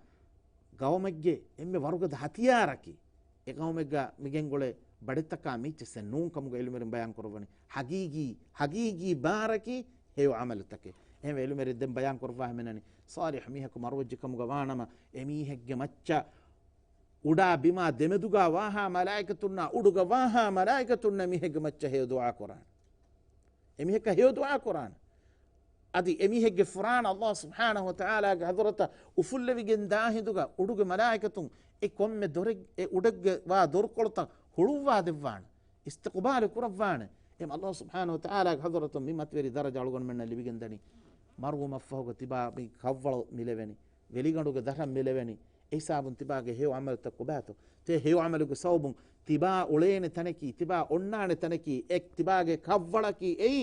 ގައުމެއްގެ އެންމެ ވަރުގަދަ ހަތިޔާރަކީ، އެ ގައުމެއްގަ މިގެންގުޅޭ ބަޑިތަކާ މީޗެއްސެއް ނޫން ކަމުގަ އިލްމުވެރިން ބަޔާން ކުރައްވަނީ. ހަގީގީ، ހަގީގީ ބާރަކީ ހެޔޮ ޢަމަލުތަކެއް. އެހެންވެ އިލްމުވެރިން ދެން ބަޔާން ކުރައްވާ ހަމެނަނީ، ޞާލިޙު މީހަކު މަރުވެއްޖެ ކަމުގަ ވާނަމަ، އެ މީހެއްގެ މައްޗަށް އުޑާ ބިމާ ދެމެދުގަ ވާހާ މަލާއިކަތުންނާ، އުޑުގަ ވާހާ މަލާއިކަތުންނަށް މީހެއްގެ މައްޗަށް ހެޔޮ ދުޢާ ކުރާނެ. އެމީހަކަށް ހެޔޮ ދުޢާ ކުރާނެ. އަދި އެމީހެއްގެ ފުރާނަ ﷲ ސުބްޙާނަހޫ ވަތަޢާލާގެ ޙަޟްރަތަށް އުފުއްލެވިގެން ދާ ހިނދުގަ އުޑުގެ މަލާއިކަތުން އެ ކޮންމެ ދޮރެއް، އެ އުޑެއްގެ ވާ ދޮރުކޮޅުތައް ހުޅުއްވާ ދެއްވާނެ. އިސްތިޤުބާލު ކުރައްވާނެ. އެ ﷲ ސުބްޙާނަހޫ ވަތަޢާލާގެ ޙަޟްރަތުން މި މަތިވެރި ދަރަޖަ އަޅުގަނޑުމެންނަށް ލިބިގެން ދަނީ. މަރުވުމަށްފަހުގަ ތިބާ މި ކަށްވަޅު މިލެވެނީ. ވެލިގަނޑުގެ ދަށަށް މިލެވެނީ. އެހިސާބުން ތިބާގެ ހެޔޮ ޢަމަލުތައް ކޮބާތޯ؟ ތޭ ހެޔޮ ޢަމަލުގެ ސަބަބުން ތިބާ އުޅޭނެ ތަނަކީ، ތިބާ އޮންނާނެ ތަނަކީ، އެ ތިބާގެ ކަށްވަޅަކީ އެއީ،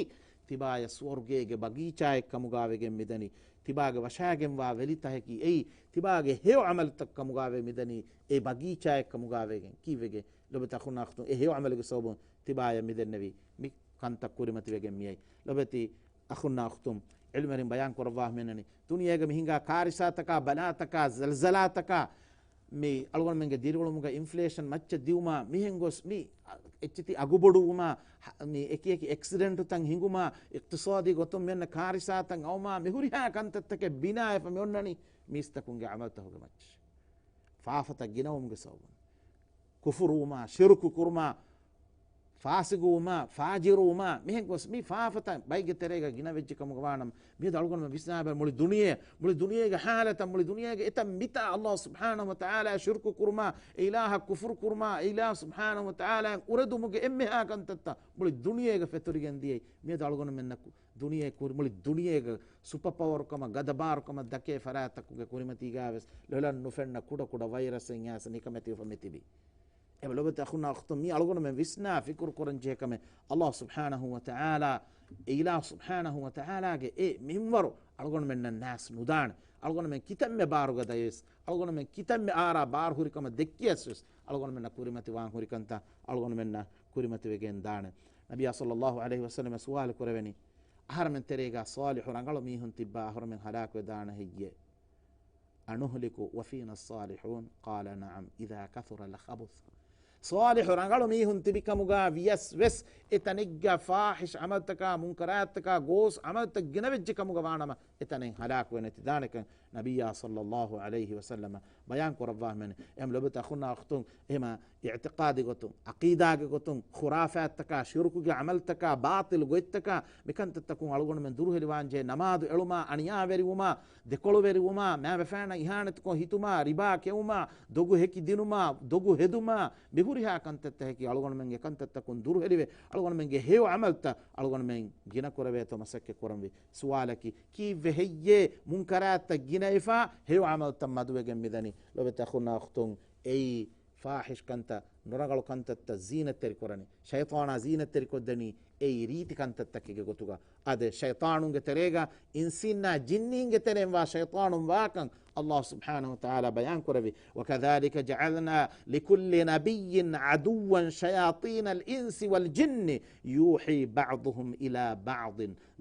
ތިބާޔަށް ސުވަރުގޭގެ ބަގީޗާއެއް ކަމުގާވެގެން މިދަނީ. ތިބާގެ ވަށާގެންވާ ވެލިތަކަކީ އެއީ، ތިބާގެ ހެޔޮ ޢަމަލުތައް ކަމުގާވެ މިދަނީ، އެ ބަގީޗާއެއް ކަމުގާވެގެން. ކީއްވެގެން؟ ލޮބުވެތި އަޚުންނާ އުޚްތުން، އެ ހެޔޮ ޢަމަލުގެ ސަބަބުން ތިބާޔަށް މިދެންނެވި މި ކަންތައް ކުރިމަތިވެގެން މިއައީ. ލޮބުވެތި އަޚުންނާ އުޚްތުން، ޢިލްމުވެރިން ބަޔާން ކުރައްވާ ހަމެނަނީ، ދުނިޔޭގަ މި ހިނގާ ކާރިސާތަކާ، ބަލާތަކާ، ޒަލްޒަލާތަކާ، މި އަޅުގަނޑުމެންގެ ދިރިއުޅުމުގަ އިންފްލޭޝަން މައްޗަށް ދިއުމާ، މިހެން ގޮސް މި އެއްޗެތި އަގުބޮޑުވުމާ، ހަ-، މި އެކި އެކި އެކްސިޑެންޓުތައް ހިނގުމާ، އިޤްތިޞާދީ ގޮތުން މިއޮންނަ ކާރިސާތައް އައުމާ، މި ހުރިހާ ކަންތައްތަކެއް ބިނާވެފަ މި އޮންނަނީ މީސްތަކުންގެ ޢަމަލުތަކުގެ މައްޗަށް. ފާފަތައް ގިނަވުމުގެ ސަބަބުން. ކުފުރުވުމާ، ޝިރުކު ކުރުމާ، ފާސިގުވުމާ، ފާޖިރުވުމާ، މިހެން ގޮސް މި ފާފަތައް ބައެއްގެ ތެރޭގަ ގިނަވެއްޖެ ކަމުގަ ވާނަމަ، މިއަދު އަޅުގަނޑުމެން ވިސްނާބަލަ މުޅި ދުނިޔެ، މުޅި ދުނިޔޭގެ ޙާލަތަށް، މުޅި ދުނިޔޭގެ އެތައް މިތާ ﷲ ސުބްޙާނަހޫ ވަތަޢާލާ ޝިރުކު ކުރުމާ، އެ އިލާހަށް ކުފުރު ކުރުމާ، އެ އިލާހު ސުބްޙާނަހޫ ވަތަޢާލާ އުރެދުމުގެ އެންމެހާ ކަންތައްތައް މުޅި ދުނިޔޭގަ ފެތުރިގެން ދިޔައީ. މިއަދު އަޅުގަނޑުމެންނަށް ދުނިޔެ ކުރި-، މުޅި ދުނިޔޭގަ ސުޕަ ޕަވަރުކަމަށް، ގަދަ ބާރުކަމަށް ދަކޭ ފަރާތްތަކުގެ ކުރިމަތީގަވެސް ލޮލަށް ނުފެންނަ ކުޑަ ކުޑަ ވައިރަސްއިން އައިސް ނިކަމެތިވެފަ މިތިބީ. އެބަ ލޮބުވެތި އަޚުންނާ އުޚްތުން، މީ އަޅުގަނޑުމެން ވިސްނާ ފިކުރު ކުރަން ޖެހޭ ކަމެއް. ﷲ ސުބްޙާނަހޫ ވަތަޢާލާ، އެ އިލާހު ސުބްޙާނަހޫ ވަތަޢާލާގެ އެ މިންވަރު އަޅުގަނޑުމެންނަށް ނާސް ނުދާނެ. އަޅުގަނޑުމެން ކިތަންމެ ބާރުގަ ދަޔަސް، އަޅުގަނޑުމެން ކިތަންމެ އާރާ ބާރު ހުރި ކަމަށް ދެއްކިޔަސް ވެސް، އަޅުގަނޑުމެންނަށް ކުރިމަތިވާން ހުރި ކަންތައް އަޅުގަނޑުމެންނަށް ކުރިމަތިވެގެން ދާނެ. ނަބިއްޔާ ޞައްލައްލާހު ޢަލައިހި ވަސައްލަމަ ސުވާލު ކުރެވެނީ، އަހަރެމެން ތެރޭގަ ޞާލިޙު ރަނގަޅު މީހުން ތިއްބާ އަހަރުމެން ހަލާކުވެދާނެ ހެއްޔޭ؟ أنهلك وفينا الصالحون؟ قال نعم، إذا كثر الخبث. ޞާލިޙު ރަނގަޅު މީހުން ތިބިކަމުގަ ވިޔަސް ވެސް، އެ ތަނެއްގަ ފާޙިޝް ޢަމަލުތަކާ، މުންކަރާތްތަކާ، ގޯސް ޢަމަލުތައް ގިނަވެއްޖެ ކަމުގަ ވާނަމަ، އެ ތަނެއް ހަލާކުވެ ނެތިދާނެކަން ނަބިއްޔާ ޞައްލައްލާހު ޢަލައިހި ވަސައްލަމަ ބަޔާން ކުރައްވާ ހަމެން. އެހެން ލޮބުވެތި އަޚުންނާ އުޚްތުން، އެހެމަ އިޢްތިޤާދީ ގޮތުން، ޢަޤީދާގެ ގޮތުން، ޚުރާފާތްތަކާ، ޝިރުކުގެ ޢަމަލުތަކާ، ބާޠިލު ގޮތްތަކާ، މިކަންތައްތަކުން އަޅުގަނޑުމެން ދުރުހެލިވާންޖެހޭ. ނަމާދު އެޅުމާ، އަނިޔާވެރިވުމާ، ދެކޮޅުވެރިވުމާ، މާބަފައިންނަށް އިހާނެތިކޮށް ހިތުމާ، ރިބާ ކެއުމާ، ދޮގު ހެކި ދިނުމާ، ދޮގު ހެދުމާ، މި ހުރި ހުރިހާ ކަންތައްތަކަކީ އަޅުގަނޑުމެންގެ ކަންތައްތަކުން ދުރުހެލިވެ، އަޅުގަނޑުމެންގެ ހެޔޮ ޢަމަލުތައް އަޅުގަނޑުމެން ގިނަ ކުރެވޭތޯ މަސައްކަތް ކުރަންވީ. ސުވާލަކީ، ކީއްވެ ހެއްޔޭ މުންކަރާތްތައް ގިނައިފާ ހެޔޮ ޢަމަލުތައް މަދުވެގެން މިދަނީ؟ ލޮބެތި އަޚުންނާ އުޚްތުން، އެއީ ފާޙިޝް ކަންތައް، ނުރަނގަޅު ކަންތައްތައް ޒީނަތްތެރި ކުރަނީ، ޝައިޠާނާ ޒީނަތްތެރި ކޮށްދެނީ އެއީ ރީތި ކަންތައްތަކެއްގެ ގޮތުގަ. އާދެ، ޝައިޠާނުންގެ ތެރޭގަ އިންސީންނާ ޖިންނީންގެ ތެރެއިން ވާ ޝައިޠާނުން ވާކަން އައްލާހު ސުބްޙާނަހު ވަތަޢާލާ ބަޔާން ކުރެއްވި، وَكَذَلِكَ جَعَلْنَا لِكُلِّ نَبِيٍّ عَدُوًّا شَيَاطِينَ الْإِنْسِ وَالْجِنِّ يُوحِي بَعْضُهُمْ إِلَىٰ بَعْضٍ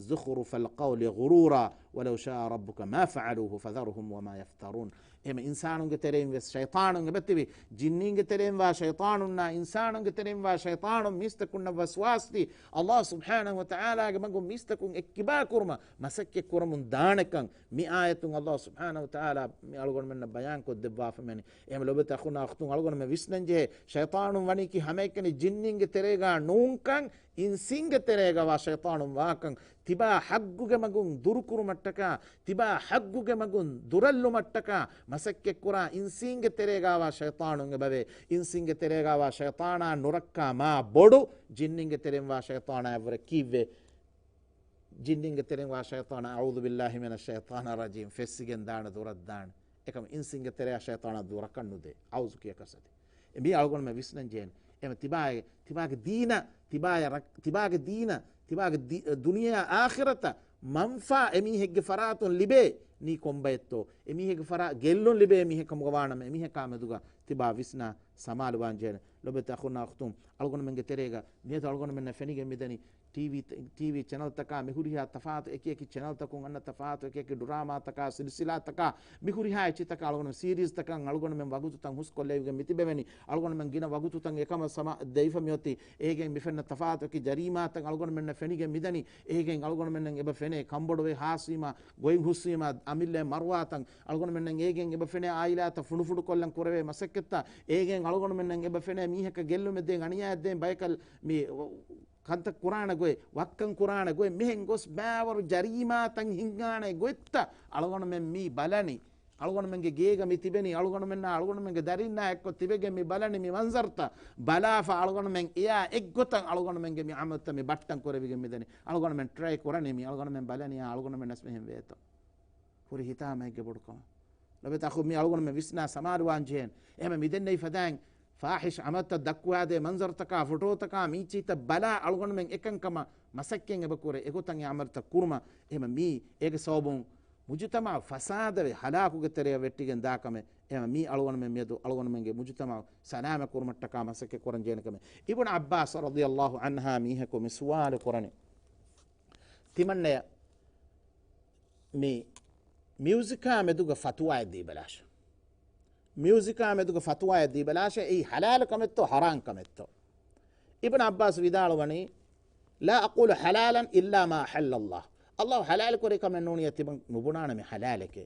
زُخْرُفَ الْقَوْلِ غُرُورًا وَلَوْ شَاءَ رَبُّكَ مَا فَعَلُوهُ فَذَرْهُمْ وَمَا يَفْتَرُونَ. އެހެން އިންސާނުންގެ ތެރެއިން ވެސް ޝައިޠާނުން އެބަތިބި، ޖިންނީންގެ ތެރެއިން ވާ ޝައިޠާނުންނާ އިންސާނުންގެ ތެރެއިން ވާ ޝައިޠާނުން މީސްތަކުންނަށް ވަސްވާސްދީ، އައްލާހު ސުބްޙާނަހު ވަތަޢާލާގެ މަގުން މީސްތަކުން އެއްކިބާ ކުރުމަށް މަސައްކަތް ކުރަމުން ދާނެކަން މި އާޔަތުން އައްލާހު ސުބްޙާނަހު ވަތަޢާލާ މި އަޅުގަނޑުމެންނަށް ބަޔާން ކޮށްދެއްވާފަ މެނި. އެހެން ލޮބެތި އަޚުންނާ އުޚްތުން، އަޅުގަނޑުމެން ވިސްނަންޖެހޭ، ޝައިޠާނުން ވަނީކީ ހަމައެކަނި ޖިންނީންގެ ތެރޭގާ ނޫންކަން، އިންސީންގެ ތެރޭގަ ވާ ޝައިޠާނުން ވާކަން، ތިބާ ޙައްޤުގެ މަގުން ދުރުކުރުމަށްޓަކާ، ތިބާ ޙައްޤުގެ މަގުން ދުރެއްލުމަށްޓަކާ މަސައްކަތްކުރާ އިންސީންގެ ތެރޭގަ ވާ ޝައިޠާނުން އެބަވޭ. އިންސީންގެ ތެރޭގަ ވާ ޝައިޠާނާ ނުރައްކާ މާ ބޮޑު ޖިންނީންގެ ތެރެއިން ވާ ޝައިޠާނާ އެއްވުރެ ކީއްވެ؟ ޖިންނީންގެ ތެރެއިން ވާ ޝައިޠާނާ، "أعوذ بالله من الشيطان الرجيم" ފެއްސިގެން ދާނެ، ދުރަށް ދާނެ. އެކަމަ އިންސީންގެ ތެރެއާ ޝައިޠާނާ ދުރަކަށް ނުދޭ. އައުޒު ކިޔަކަސް އަދި. އެ މީ އަޅުގަނޑުމެން ވިސްނަން ޖެހޭނެ. އެމަ ތިބާގެ، ތިބާގެ ދީނަށް، ތިބާޔަށް ރަ-، ތިބާގެ ދީނަށް، ތިބާގެ ދި-، ދުނިޔެއާ އާޚިރަތަށް މަންފާ އެމީހެއްގެ ފަރާތުން ލިބޭ ނީ ކޮންބައެއްތޯ؟ އެމީހެއްގެ ފަރާ ގެއްލުން ލިބޭ މީހެއް ކަމުގަ ވާނަމަ، އެމީހަކާ މެދުގަ ތިބާ ވިސްނާ ސަމާލުވާން ޖެހޭނެ. ލޮބެތި އަޚުންނާ އުޚްތުން، އަޅުގަނޑުމެންގެ ތެރޭގަ މިއަދު އަޅުގަނޑުމެންނަށް ފެނިގެން މިދަނީ ޓީވީ، ޓީވީ ޗެނަލްތަކާ މި ހުރިހާ ތަފާތު އެކި އެކި ޗެނަލްތަކުން އަންނަ ތަފާތު އެކި އެކި ޑްރާމާތަކާ، ސިލްސިލާތަކާ، މި ހުރިހާ އެއްޗިތަކާ އަޅުގަނޑު ސީރީޒްތަކަށް އަޅުގަނޑުމެން ވަގުތުތައް ހުސްކޮށްލެވިގެން މިތިބެވެނީ. އަޅުގަނޑުމެން ގިނަ ވަގުތުތައް އެކަމަށް ސަމާ ދެވިފަ މިއޮތީ. އޭގެން މި ފެންނަ ތަފާތު އެކި ޖަރީމާތައް އަޅުގަނޑުމެންނަށް ފެނިގެން މިދަނީ. އޭގެން އަޅުގަނޑުމެންނަށް އެބަ ފެނޭ ކަންބޮޑުވެ ހާސްވީމާ، ގޮތް ހުސްވީމާ، އަމިއްލަ މަރުވާތަން އަޅުގަނޑުމެންނަށް އޭގެން އެބަ ފެނޭ އާއިލާތައް ފުނޑުފުނޑުކޮށްލަން ކުރެވޭ މަސައްކަތްތައް. އޭގެން އަޅުގަނޑުމެންނަށް އެބަ ފެނޭ މީހަކަށް ގެއްލުމެއް ދޭން، އަނިޔާއެއް ދޭން، ބަޔަކަށް މި ކަންތައް ކުރާނެ ގޮތް، ވައްކަން ކުރާނެ ގޮތް، މިހެން ގޮސް ބައިވަރު ޖަރީމާތައް ހިންގާނެ ގޮތްތައް އަޅުގަނޑުމެން މީ ބަލަނީ. އަޅުގަނޑުމެންގެ ގޭގަ މި ތިބެނީ، އަޅުގަނޑުމެންނާ އަޅުގަނޑުމެންގެ ދަރިންނާ އެއްކޮށް ތިބެގެން މި ބަލަނީ މި މަންޒަރުތައް ބަލާފަ، އަޅުގަނޑުމެން އެއާ އެއްގޮތަށް އަޅުގަނޑުމެންގެ މި ޢަމަލުތައް މި ބައްޓަން ކުރެވިގެން މިދަނީ. އަޅުގަނޑުމެން ޓްރައި ކުރަނީ މި އަޅުގަނޑުމެން ބަލަނީ އަޅުގަނޑުމެންނަސް މިހެން ވޭތޯ. ހުރި ހިތާމައެއްގެ ބޮޑުކަމަށް. ލޮބެތި އަޚު، މި އަޅުގަނޑުމެން ވިސްނާ ސަމާލުވާން ޖެހޭނެ. އެހެން މިދެންނެވި ފަދައިން ފާޙިޝް ޢަމަލުތައް ދައްކުވާދޭ މަންޒަރުތަކާ، ފޮޓޯތަކާ، މީޗީތައް ބަލާ އަޅުގަނޑުމެން އެކަންކަމަށް މަސައްކަތް އެބަ ކުރޭ، އެގޮތަށް އެ ޢަމަލުތައް ކުރުމަށް. އެހެން މީ އޭގެ ސަބަބުން މުޖުތަމަޢު ފަސާދަވެ ހަލާކުގެ ތެރެއަށް ވެއްޓިގެން ދާކަމެއް. އެހެން މީ އަޅުގަނޑުމެން މިއަދު އަޅުގަނޑުމެންގެ މުޖުތަމަޢު ސަލާމަތް ކުރުމަށްޓަކާ މަސައްކަތް ކުރަން ޖެހޭނެ ކަމެއް. އިބްނު ޢައްބާސް ރަޟިޔަﷲ ޢަންހާ މީހަކު މި ސުވާލު ކުރަނީ. ތިމަންނަޔަށް މި މިއުޒިކާ މެދުގަ ފަތުވާއެއް ދީބަލާށޭ. މިއުޒިކާ މެދުގަ ފަތުވާއެއް ދީބަލާށޭ، އެއީ ޙަލާލު ކަމެއްތޯ ޙަރާން ކަމެއްތޯ؟ އިބްނު ޢައްބާސް ވިދާޅުވަނީ، "لا أقول حلالا إلا ما أحل الله." ﷲ ޙަލާލު ކުރި ކަމެއް ނޫނިޔަ ތިމަން ނުބުނާނަމެ ޙަލާލެކޭ.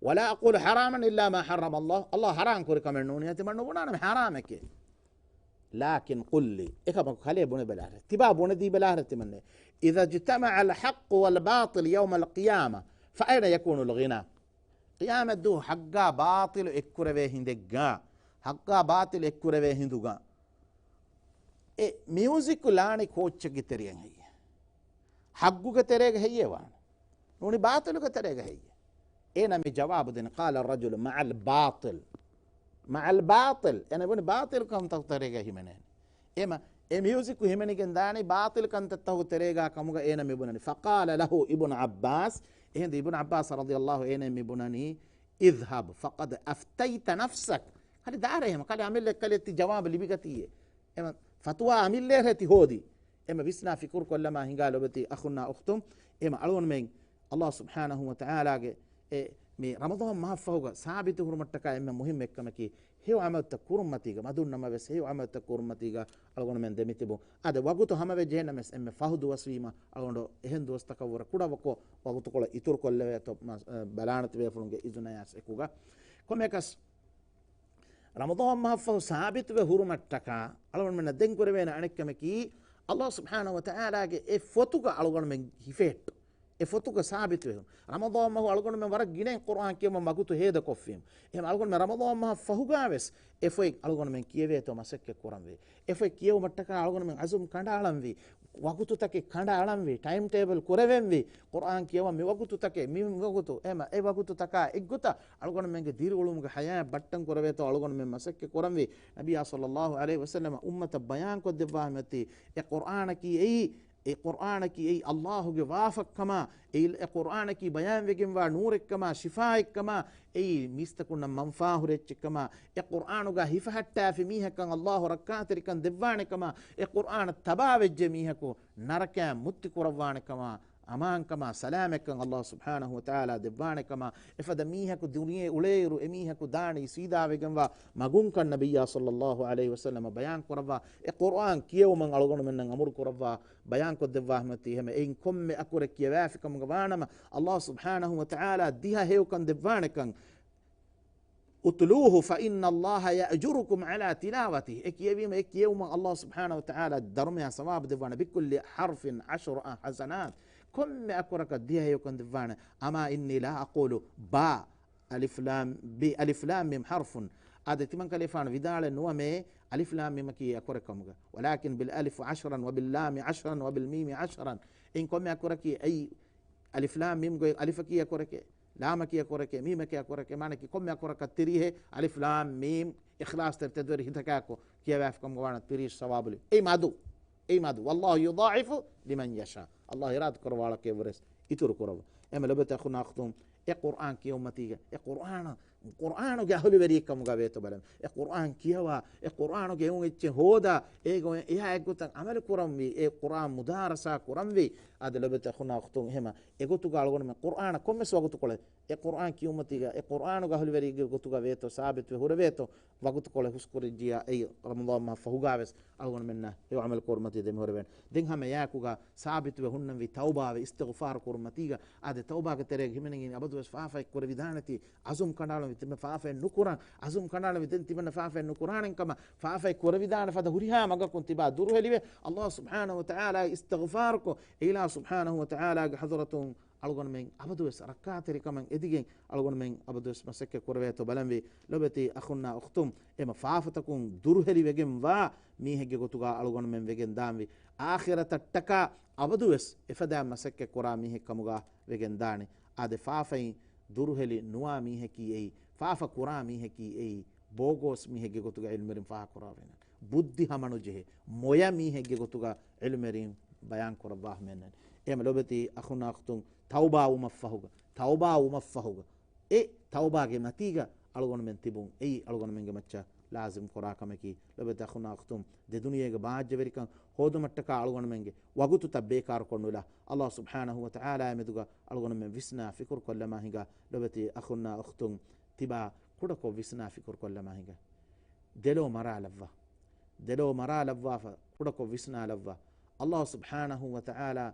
"ولا أقول حراما إلا ما حرم الله." ﷲ ޙަރާން ކުރި ކަމެއް ނޫނިޔަ ތިމަން ނުބުނާނަމެ ޙަރާމެކޭ. لكن قل لي، އެކަމަކު ކަލޭ ބުނެބަލާށޭ. ތިބާ ބުނެދީބަލާށޭ ތިމަންނޭ. إذا اجتمع الحق والباطل يوم القيامة، فأين يكون الغنى؟ ޤިޔާމަތްދުވަހު ޙައްޤާ ބާޠިލު އެއްކުރެވޭ ހިނދެއްގަ، ޙައްޤާ ބާޠިލު އެއްކުރެވޭ ހިނދުގަ، އެ މިއުޒިކު ލާނީ ކޯއްޗެއްގެ ތެރެއަށް ހެއްޔޭ؟ ޙައްޤުގެ ތެރޭގަ ހެއްޔޭ ވާނެ؟ ނޫނީ ބާޠިލުގެ ތެރޭގަ ހެއްޔޭ؟ އޭނަ މި ޖަވާބު ދިން، قال الرجل مع الباطل، مع الباطل. އޭނަ ބުނި ބާޠިލު ކަންތައް ތެރޭގަ ހިމެނޭނެ. އެމަ، އެ މިއުޒިކު ހިމެނިގެން ދާނީ ބާޠިލު ކަންތައްތަކުގެ ތެރޭގަ ކަމުގަ އޭނަ މި ބުނަނީ. فقال له ابن عباس، އެހިނދު އިބްނު ޢައްބާސް ރަޟިޔަﷲ ޢަންހު އޭނަ މި ބުނަނީ، اذهب فقد أفتيت نفسك. ކަލޭ ދާރޭ ހަމަ، ކަލޭ އަމިއްލަ ކަލޭ ތި ޖަވާބު ލިބިގަތީއޭ. އެމަ ފަތުވާ އަމިއްލޭރޭ ތި ހޯދީ. އެމަ ވިސްނާ ފިކުރު ކޮށްލަމާ ހިނގާ ލޮބެތި އަޚުންނާ އުޚްތުން، އެމަ އަޅުގަނޑުމެން ﷲ ސުބްޙާނަހު ވަ ތަޢާލާގެ އެ މި ރަމަޟާން މަހަށްފަހުގަ ސާބިތު ހުރުމަށްޓަކާ އެންމެ މުހިއްމު އެއްކަމަކީ، ހެޔޮ ޢަމަލުތައް ކުރުންމަތީގަ، މަދުންނަމަވެސް ހެޔޮ ޢަމަލުތައް ކުރުންމަތީގަ އަޅުގަނޑުމެން ދެމިތިބުން. އާދެ، ވަގުތު ހަމަވެއްޖެހެންނަމަވެސް އެންމެ ފަހު ދުވަސްވީމަ، އަޅުގަނޑު އެހެން ދުވަސްތަކަށްވުރެ ކުޑަވަކޮށް ވަގުތުކޮޅަށް އިތުރުކޮށްލެވޭތޯ، މަ-، އަ، ބަލާނަތި ބޭފުޅުންގެ އިޒުނަޔާސް އެކުގަ. ކޮންމެއަކަސް ރަމަޟާން މަހަށްފަހު ސާބިތުވެ ހުރުމަށްޓަކާ އަޅުގަނޑުމެންނަށް ދެން ކުރެވޭނެ އަނެއްކަމަކީ، ﷲ ސުބްޙާނަހު ވަ ތަޢާލާގެ އެ ފޮތުގަ އަޅުގަނޑުމެން ހިފޭއްޓު. އެ ފޮތުގަ ސާބިތުވެ ހުން. ރަމަޟާން މަހު އަޅުގަނޑުމެން ވަރަށް ގިނައިން ޤުރްއާން ކިޔަވަން ވަގުތު ހޭދަކޮށްފީމު. އެހެން އަޅުގަނޑުމެން ރަމަޟާން މަހަށް ފަހުގާވެސް އެ ފޮތް އަޅުގަނޑުމެން ކިޔެވޭތޯ މަސައްކަތް ކުރަންވީ. އެ ފޮތް ކިޔެވުމަށްޓަކާ އަޅުގަނޑުމެން އަޒުމް ކަނޑައަޅަންވީ. ވަގުތުތަކެއް ކަނޑައަޅަންވީ. ޓައިމް ޓޭބަލް ކުރެވެންވީ. ޤުރްއާން ކިޔަވަން މި ވަގުތުތަކެއް، މި ވަގުތު، އެމަ، އެ ވަގުތުތަކާ އެއްގޮތަށް އަޅުގަނޑުމެންގެ ދިރިއުޅުމުގެ ޙަޔާތް ބައްޓަން ކުރެވޭތޯ އަޅުގަނޑުމެން މަސައްކަތް ކުރަންވީ. ނަބިއްޔާ ޞައްލައްލާހު ޢަލައިހި ވަސައްލަމަ އުއްމަތަށް ބަޔާންކޮށްދެއްވާ ހިމަތީ، އެ ޤުރްއާނަކީ އެއީ، އެ ޤުރްއާނަކީ އެއީ ﷲ ގެ ވާފަކަމާ، އެ، އެ ޤުރްއާނަކީ ބަޔާންވެގެންވާ ނޫރެއްކަމާ، ޝިފާއެއްކަމާ، އެއީ މީސްތަކުންނަށް މަންފާހުރި އެއްޗެއްކަމާ، އެ ޤުރްއާނުގަ ހިފަހައްޓާފި މީހަކަށް ﷲ ރައްކާތެރިކަން ދެއްވާނެކަމާ، އެ ޤުރްއާނަށް ތަބާވެއްޖެ މީހަކު ނަރަކައިން މުއްތި ކުރައްވާނެކަމާ، އަމާންކަމާ، ސަލާމަތްކަން ﷲ ސުބްޙާނަހު ވަތަޢާލާ ދެއްވާނެކަމާ، އެފަދަ މީހަކު ދުނިޔެ އުޅޭއިރު އެމީހަކު ދާނީ ސީދާވެގެންވާ މަގުންކަން ނަބިއްޔާ ޞައްލައްލާހު ޢަލައިހި ވަސައްލަމަ ބަޔާން ކުރައްވާ، އެ ޤުރްއާން ކިޔެވުމަށް އަޅުގަނޑުމެންނަށް އަމުރު ކުރައްވާ، ބަޔާންކޮށްދެއްވާ ހިމަތީ ހަމަ އެއިން ކޮންމެ އަކުރެއް ކިޔަވާފިކަމުގަ ވާނަމަ، ﷲ ސުބްޙާނަހު ވަތަޢާލާ ދިހަ ހެޔޮކަން ދެއްވާނެކަން، އުތުލޫހު ފައިންނަ ﷲ ޔައްޖުރުކުމް ޢަލާ ތިލާވަތިހި. އެ ކިޔެވީމަ، އެ ކިޔެވުމަށް ﷲ ސުބްޙާނަހު ވަތަޢާލާ ދަރުމަޔާ ސަވާބު ދެއްވާނެ، ބިކުއްލި ޙަރްފިން ޢަޝްރު ޙަސަނާތް. ކޮންމެ އަކުރަކަށް ދިހަ ހެޔޮކަން ދެއްވާނެ. އަމާ އިންނީ ލާ އަޤޫލު ބާ އަލިފް ލާމް ބި، އަލިފް ލާމް މީމް ޙަރްފުން. އާދެ، ތިމަން ކަލޭފާނު ވިދާޅެއް ނުވަމޭ، އަލިފް ލާމް މީމަކީ އަކުރެއް ކަމުގަ. ވަލާކިން ބިލް އަލިފް ޢަޝްރަން ވަބިލް ލާމި ޢަޝްރަން ވަބިލް މީމި ޢަޝްރަން. އިން ކޮންމެ އަކުރަކީ އެއީ އަލިފް ލާމް މީމް ގޮތް، އަލިފަކީ އަކުރެކޭ، ލާމަކީ އަކުރެކޭ، މީމަކީ އަކުރެކޭ، މާނަކީ ކޮންމެ އަކުރަކަށް ތިރީހެއް. އަލިފް ލާމް މީމް އިޚްލާޞްތެރި ތެދުވެރި ހިތަކާކު ކިޔަވާފިކަމުގަ ވާނަ ތިރީސް ސަވާބު ލިބޭ. އެއީ މަދު. އެއީ މަދު. ވައްލާހު ޔުޟާޢިފު ލިމަން ޔަޝާ. ﷲ އިރާދަ ކުރައްވާ އަޅަކަށް އެއްވުރެސް އިތުރު ކުރައްވާ. އެމަ ލޮބެތި އަޚުންނާ އުޚްތުން، އެ ޤުރްއާން ކިޔެވުމަތީގަ، އެ ޤުރްއާނަށް، ޤުރްއާނުގެ އަހުލުވެރިއެއް ކަމުގަ ވޭތޯ ބަލަން. އެ ޤުރްއާން ކިޔަވާ، އެ ޤުރްއާނުގެ އެއުން އެއްޗެއް ހޯދާ، އޭގޮ-، އެހާ އެއްގޮތަށް ޢަމަލު ކުރަންވީ، އެ ޤުރްއާން މުދާރަސާ ކުރަންވީ. އާދެ، ލޮބެތި އަޚުންނާ އުޚްތުން، އެހެމަ އެގޮތުގަ އަޅުގަނޑުމެން ޤުރްއާނަށް ކޮންމެސް ވަގުތުކޮޅެއް، އެ ޤުރްއާން ކިޔުމަތީގަ، އެ ޤުރްއާނުގެ އަހުލުވެރިއެއްގެ ގޮތުގަ ވޭތޯ، ސާބިތުވެ ހުރެވޭތޯ، ވަގުތުކޮޅެއް ހުސްކުރިއްޖިޔާ، އެއީ ރަމަޟާން މަހަށް ފަހުގާވެސް އަޅުގަނޑުމެންނަށް އެ ޢަމަލު ކުރުމަތީ ދެމިހުރެވޭނެ. ދެން ހަމަ އެއާއެކުގަ ސާބިތުވެ ހުންނަންވީ ތައުބާވެ އިސްތިޣްފާރު ކުރުމަތީގަ. އާދެ، ތައުބާގެ ތެރޭގަ ހިމެނެގެން އަބަދުވެސް ފާފައެއް ކުރެވިދާނެތީ، އަޒުމް ކަނޑައަޅަންވީ ތިމަން ފާފައެއް ނުކުރަން، އަޒުމް ކަނޑައަޅަންވީ ދެން ތިމަން ފާފައެއް ނުކުރާނެ ކަމަށް، ފާފައެއް ކުރެވިދާނެ ފަދަ ހުރިހާ މަގަކުން ތިބާ ދުރުހެލިވެ، ﷲ ސުބްޙާނަހު ވަތަޢާލާ އިސްތިޣްފާރުކޮށް، އެ އިލާހު ސުބްޙާނަހު ވަތަޢާލާގެ ޙަޟްރަތުން އަޅުގަނޑުމެން އަބަދުވެސް ރައްކާތެރިކަމަށް އެދިގެން އަޅުގަނޑުމެން އަބަދުވެސް މަސައްކަތް ކުރެވޭތޯ ބަލަންވީ. ލޮބެތި އަޚުންނާ އުޚްތުން، އެމަ ފާފަތަކުން ދުރުހެލިވެގެންވާ މީހެއްގެ ގޮތުގަ އަޅުގަނޑުމެން ވެގެން ދާންވީ. އާޚިރަތަށްޓަކާ އަބަދުވެސް އެފަދައިން މަސައްކަތް ކުރާ މީހެއް ކަމުގަ ވެގެން ދާނެ. އާދެ، ފާފައިން ދުރުހެލި ނުވާ މީހަކީ އެއީ، ފާފަ ކުރާ މީހަކީ އެއީ، ބޯގޯސް މީހެއްގެ ގޮތުގަ ޢިލްމުވެރިން ފާހަގަކުރައްވާ މީހެއް ނޫން. ބުއްދި ހަމަނުޖެހޭ، މޮޔަ މީހެއްގެ ގޮތުގަ ޢިލްމުވެރިން ބަޔާން ކުރައްވާ މީހެއް ނޫން. އެހެމަ ލޮބެތި އަޚުންނާ އުޚްތުން، ތައުބާ ވުމަށްފަހުގަ، ތައުބާ ވުމަށްފަހުގަ، އެ ތައުބާގެ މަތީގަ އަޅުގަނޑުމެން ތިބުން، އެއީ އަޅުގަނޑުމެންގެ މައްޗަށް ލާޒިމް ކުރާ ކަމަކީ. ލޮބެތި އަޚުންނާ އުޚްތުން، ދެ ދުނިޔޭގެ ބާއްޖަވެރިކަން ހޯދުމަށްޓަކާ އަޅުގަނޑުމެންގެ ވަގުތުތައް ބޭކާރުކޮށް ނުލާ، ﷲ ސުބްޙާނަހު ވަތަޢާލާ މެދުގަ އަޅުގަނޑުމެން ވިސްނާ ފިކުރު ކޮށްލަމާ ހިނގާ. ލޮބެތި އަޚުންނާ އުޚްތުން، ތިބާ ކުޑަކޮށް ވިސްނާ ފިކުރު ކޮށްލަމާ ހިނގާ. ދެލޯ މަރާލައްވާ. ދެލޯ މަރާލައްވާފަ، ކުޑަކޮށް ވިސްނާލައްވާ. ﷲ ސުބްޙާނަހު ވަތަޢާލާ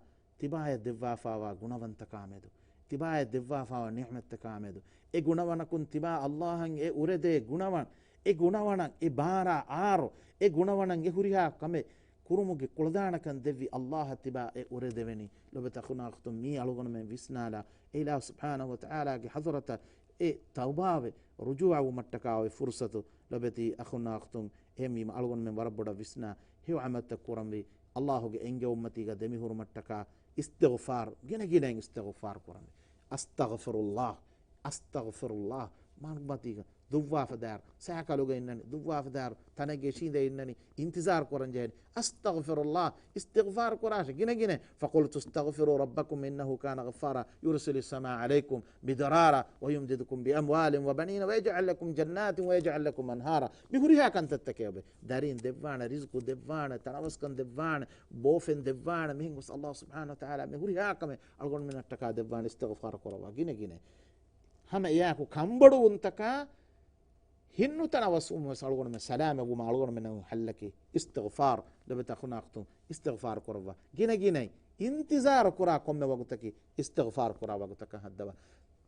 ތިބާޔަށް ދެއްވާފާވާ ގުނަވަންތަކާމެދު، ތިބާޔަށް ދެއްވާފާވާ ނިޢުމަތްތަކާމެދު، އެ ގުނަވަނަކުން ތިބާ ﷲ އަށް އެ އުރެދޭ ގުނަވަން، އެ ގުނަވަނަށް އެ ބާރާ އާރު، އެ ގުނަވަނަށް އެ ހުރިހާ ކަމެއް ކުރުމުގެ ކުޅަދާނަކަން ދެއްވި ﷲ އަށް ތިބާ އެ އުރެދެވެނީ. ލޮބެތި އަޚުންނާ އުޚްތުން، މީ އަޅުގަނޑުމެން ވިސްނާލާ، އެ އިލާހު ސުބްޙާނަހު ވަތަޢާލާގެ ޙަޟްރަތަށް އެ ތައުބާވެ، ރުޖޫޢަވުމަށްޓަކާ އޮތް ފުރުޞަތު. ލޮބެތި އަޚުންނާ އުޚްތުން، އެހެންވީމަ އަޅުގަނޑުމެން ވަރަށް ބޮޑަށް ވިސްނާ، ހެޔޮ ޢަމަލުތައް ކުރަންވީ. ﷲ ގެ އެންގެވުމަތީގަ ދެމިހުރުމަށްޓަކާ އިސްތިޣްފާރު، ގިނަ ގިނައިން އިސްތިޣްފާރު ކުރަންވީ. އަސްތަޣްފިރުﷲ، އަސްތަޣްފިރުﷲ. މާނުގެ މަތީގަ ދުއްވާފަ ދާއިރު، ސައިކަލުގަ އިންނަނީ ދުއްވާފަ ދާއިރު، ތަނެއްގަ އިށީނދެ އިންނަނީ އިންތިޒާރު ކުރަން ޖެހެނީ. އަސްތަޣްފިރުﷲ، އިސްތިޣްފާރު ކުރާށޭ ގިނަ ގިނައިން. فقلت استغفروا ربكم إنه كان غفارا يرسل السماء عليكم مدرارا ويمددكم بأموال وبنين ويجعل لكم جنات ويجعل لكم أنهارا. މި ހުރިހާ ކަންތައްތަކެއް އޮބެ. ދަރިން ދެއްވާނެ، ރިޒްޤު ދެއްވާނެ، ތަނަވަސްކަން ދެއްވާނެ، ބޯފެން ދެއްވާނެ، މިހެން ގޮސް ﷲ ސުބްޙާނަހު ވަތަޢާލާ މި ހުރިހާ ކަމެއް އަޅުގަނޑުމެންނަށްޓަކާ ދެއްވާނެ އިސްތިޣްފާރު ކުރައްވާ ގިނަ ގިނައިން. ހަމަ އެއާއެކު ކަންބޮޑުވުންތަކާ ހިތްނުތަނަވަސްވުމަށް އަޅުގަނޑުމެން ސަލާމަތްވުމަށް އަޅުގަނޑުމެންނަށް ހައްލަކީ އިސްތިޣްފާރު. ލޮބެތި އަޚުންނާ އުޚްތުން، އިސްތިޣްފާރު ކުރައްވާ. ގިނަ ގިނައިން އިންތިޒާރު ކުރާ ކޮންމެ ވަގުތަކީ އިސްތިޣްފާރު ކުރާ ވަގުތަކަށް ހައްދަވާ.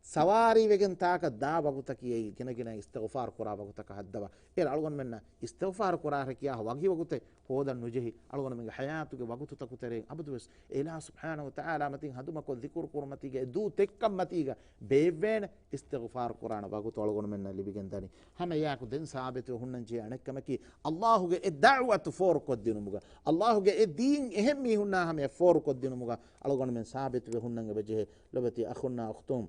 ސަވާރީވެގެން ތާކަށް ދާ ވަގުތަކީ އެއީ ގިނަގިނަ އިސްތިޣުފާރު ކުރާ ވަގުތަކަށް ހައްދަވާ. އޭރު އަޅުގަނޑުމެންނަށް އިސްތިޣުފާރު ކުރާ ހެކިޔާ ވަކި ވަގުތެއް ހޯދަން ނުޖެހި، އަޅުގަނޑުމެންގެ ޙަޔާތުގެ ވަގުތުތަކު ތެރެއިން އަބަދުވެސް އެ އިލާހު ސުބްޙާނަހު ވަތަޢާލާ މަތިން ހަނދުމަކޮށް ޒިކުރު ކުރުމަތީގަ އެ ދޫ ތެއްކަން މަތީގަ ބޭއްވޭނެ އިސްތިޣުފާރު ކުރާނެ ވަގުތު އަޅުގަނޑުމެންނަށް ލިބިގެން ދަނީ. ހަމަ އެއާއެކު ދެން ސާބިތުވެ ހުންނަން ޖެހޭ އަނެއްކަމަކީ، އައްލާހުގެ އެ ދަޢުވަތު ފޯރުކޮށްދިނުމުގަ، އައްލާހުގެ އެ ދީން އެހެން މީހުންނާ ހަމަޔަށް ފޯރުކޮށްދިނުމުގަ އަޅުގަނޑުމެން ސާބިތުވެ ހުންނަން އެބަޖެހޭ. ލޮބެތި އަޚުންނާ އުޚްތުން،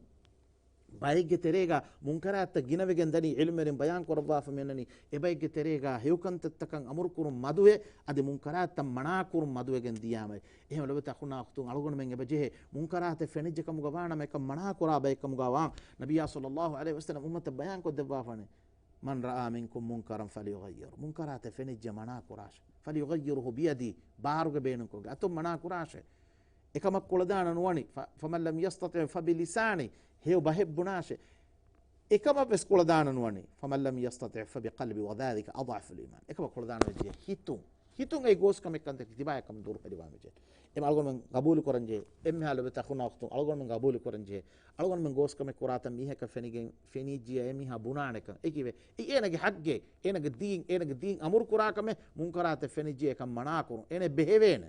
ބައެއްގެ ތެރޭގަ މުންކަރާތްތައް ގިނަވެގެން ދަނީ، ޢިލްމުވެރިން ބަޔާން ކުރައްވާފަ މިއަންނަނީ، އެބައެއްގެ ތެރޭގަ ހެޔޮކަންތައްތަކަށް އަމުރުކުރުން މަދުވެ، އަދި މުންކަރާތްތައް މަނާކުރުން މަދުވެގެން ދިޔާމައި. އެހެން ލޮބެތި އަޚުންނާ އުޚްތުން، އަޅުގަނޑުމެން އެބަޖެހޭ މުންކަރާތެއް ފެނިއްޖެ ކަމުގަ ވާނަމަ އެކަން މަނާކުރާ ބައެއް ކަމުގަ ވާން. ނަބިއްޔާ ޞައްލައްލާހު ޢަލައިހި ވަސައްލަމް އުއްމަތަށް ބަޔާން ކޮށްދެއްވާފާނެ، من رأى منكم منكرا فليغيره، މުންކަރާތެއް ފެނިއްޖެ މަނާކުރާށެ. فليغيره بيده، ބާރުގެ ބޭނުންކޮށްގެން، އަތުން މަނާކުރާށެ. އެކަމަށް ކުޅަދާނަ ނުވަނީ، ފަ-، فمن لم يستطع فبلسانه، ހެޔޮ ބަހެއް ބުނާށެ. އެކަމަށް ވެސް ކުޅަދާނަ ނުވަނީ، فمن لم يستطع فبقلبه وذلك أضعف الإيمان، އެކަމަށް ކުޅަދާނަ ނުވެއްޖެ ހިތުން، ހިތުން އެ ގޯސްކަމެއް ކަންތަކީ ތިބާއަކަށް ދޫރުފެލިވާން ވެއްޖެ. އެމަ އަޅުގަނޑުމެން ގަބޫލު ކުރަންޖެ، އެންމެހާ ލޮބެތި އަޚުންނާ އުޚްތުން، އަޅުގަނޑުމެން ގަބޫލު ކުރަންޖެ. އަޅުގަނޑުމެން ގޯސްކަމެއް ކުރާތަން މީހަކަށް ފެނިގެން، ފެނިއްޖިޔާ އެ މީހާ ބުނާނެކަން. އެކިވެ، އެ އޭނަގެ ޙައްޤެއް، އޭނަގެ ދީން، އޭނަގެ ދީން އަމުރު ކުރާ ކަމެއް، މުންކަރާތެއް ފެނިއްޖިޔާ އެކަން މަނާކުރުން. އޭނަ ބެހެވޭނެ.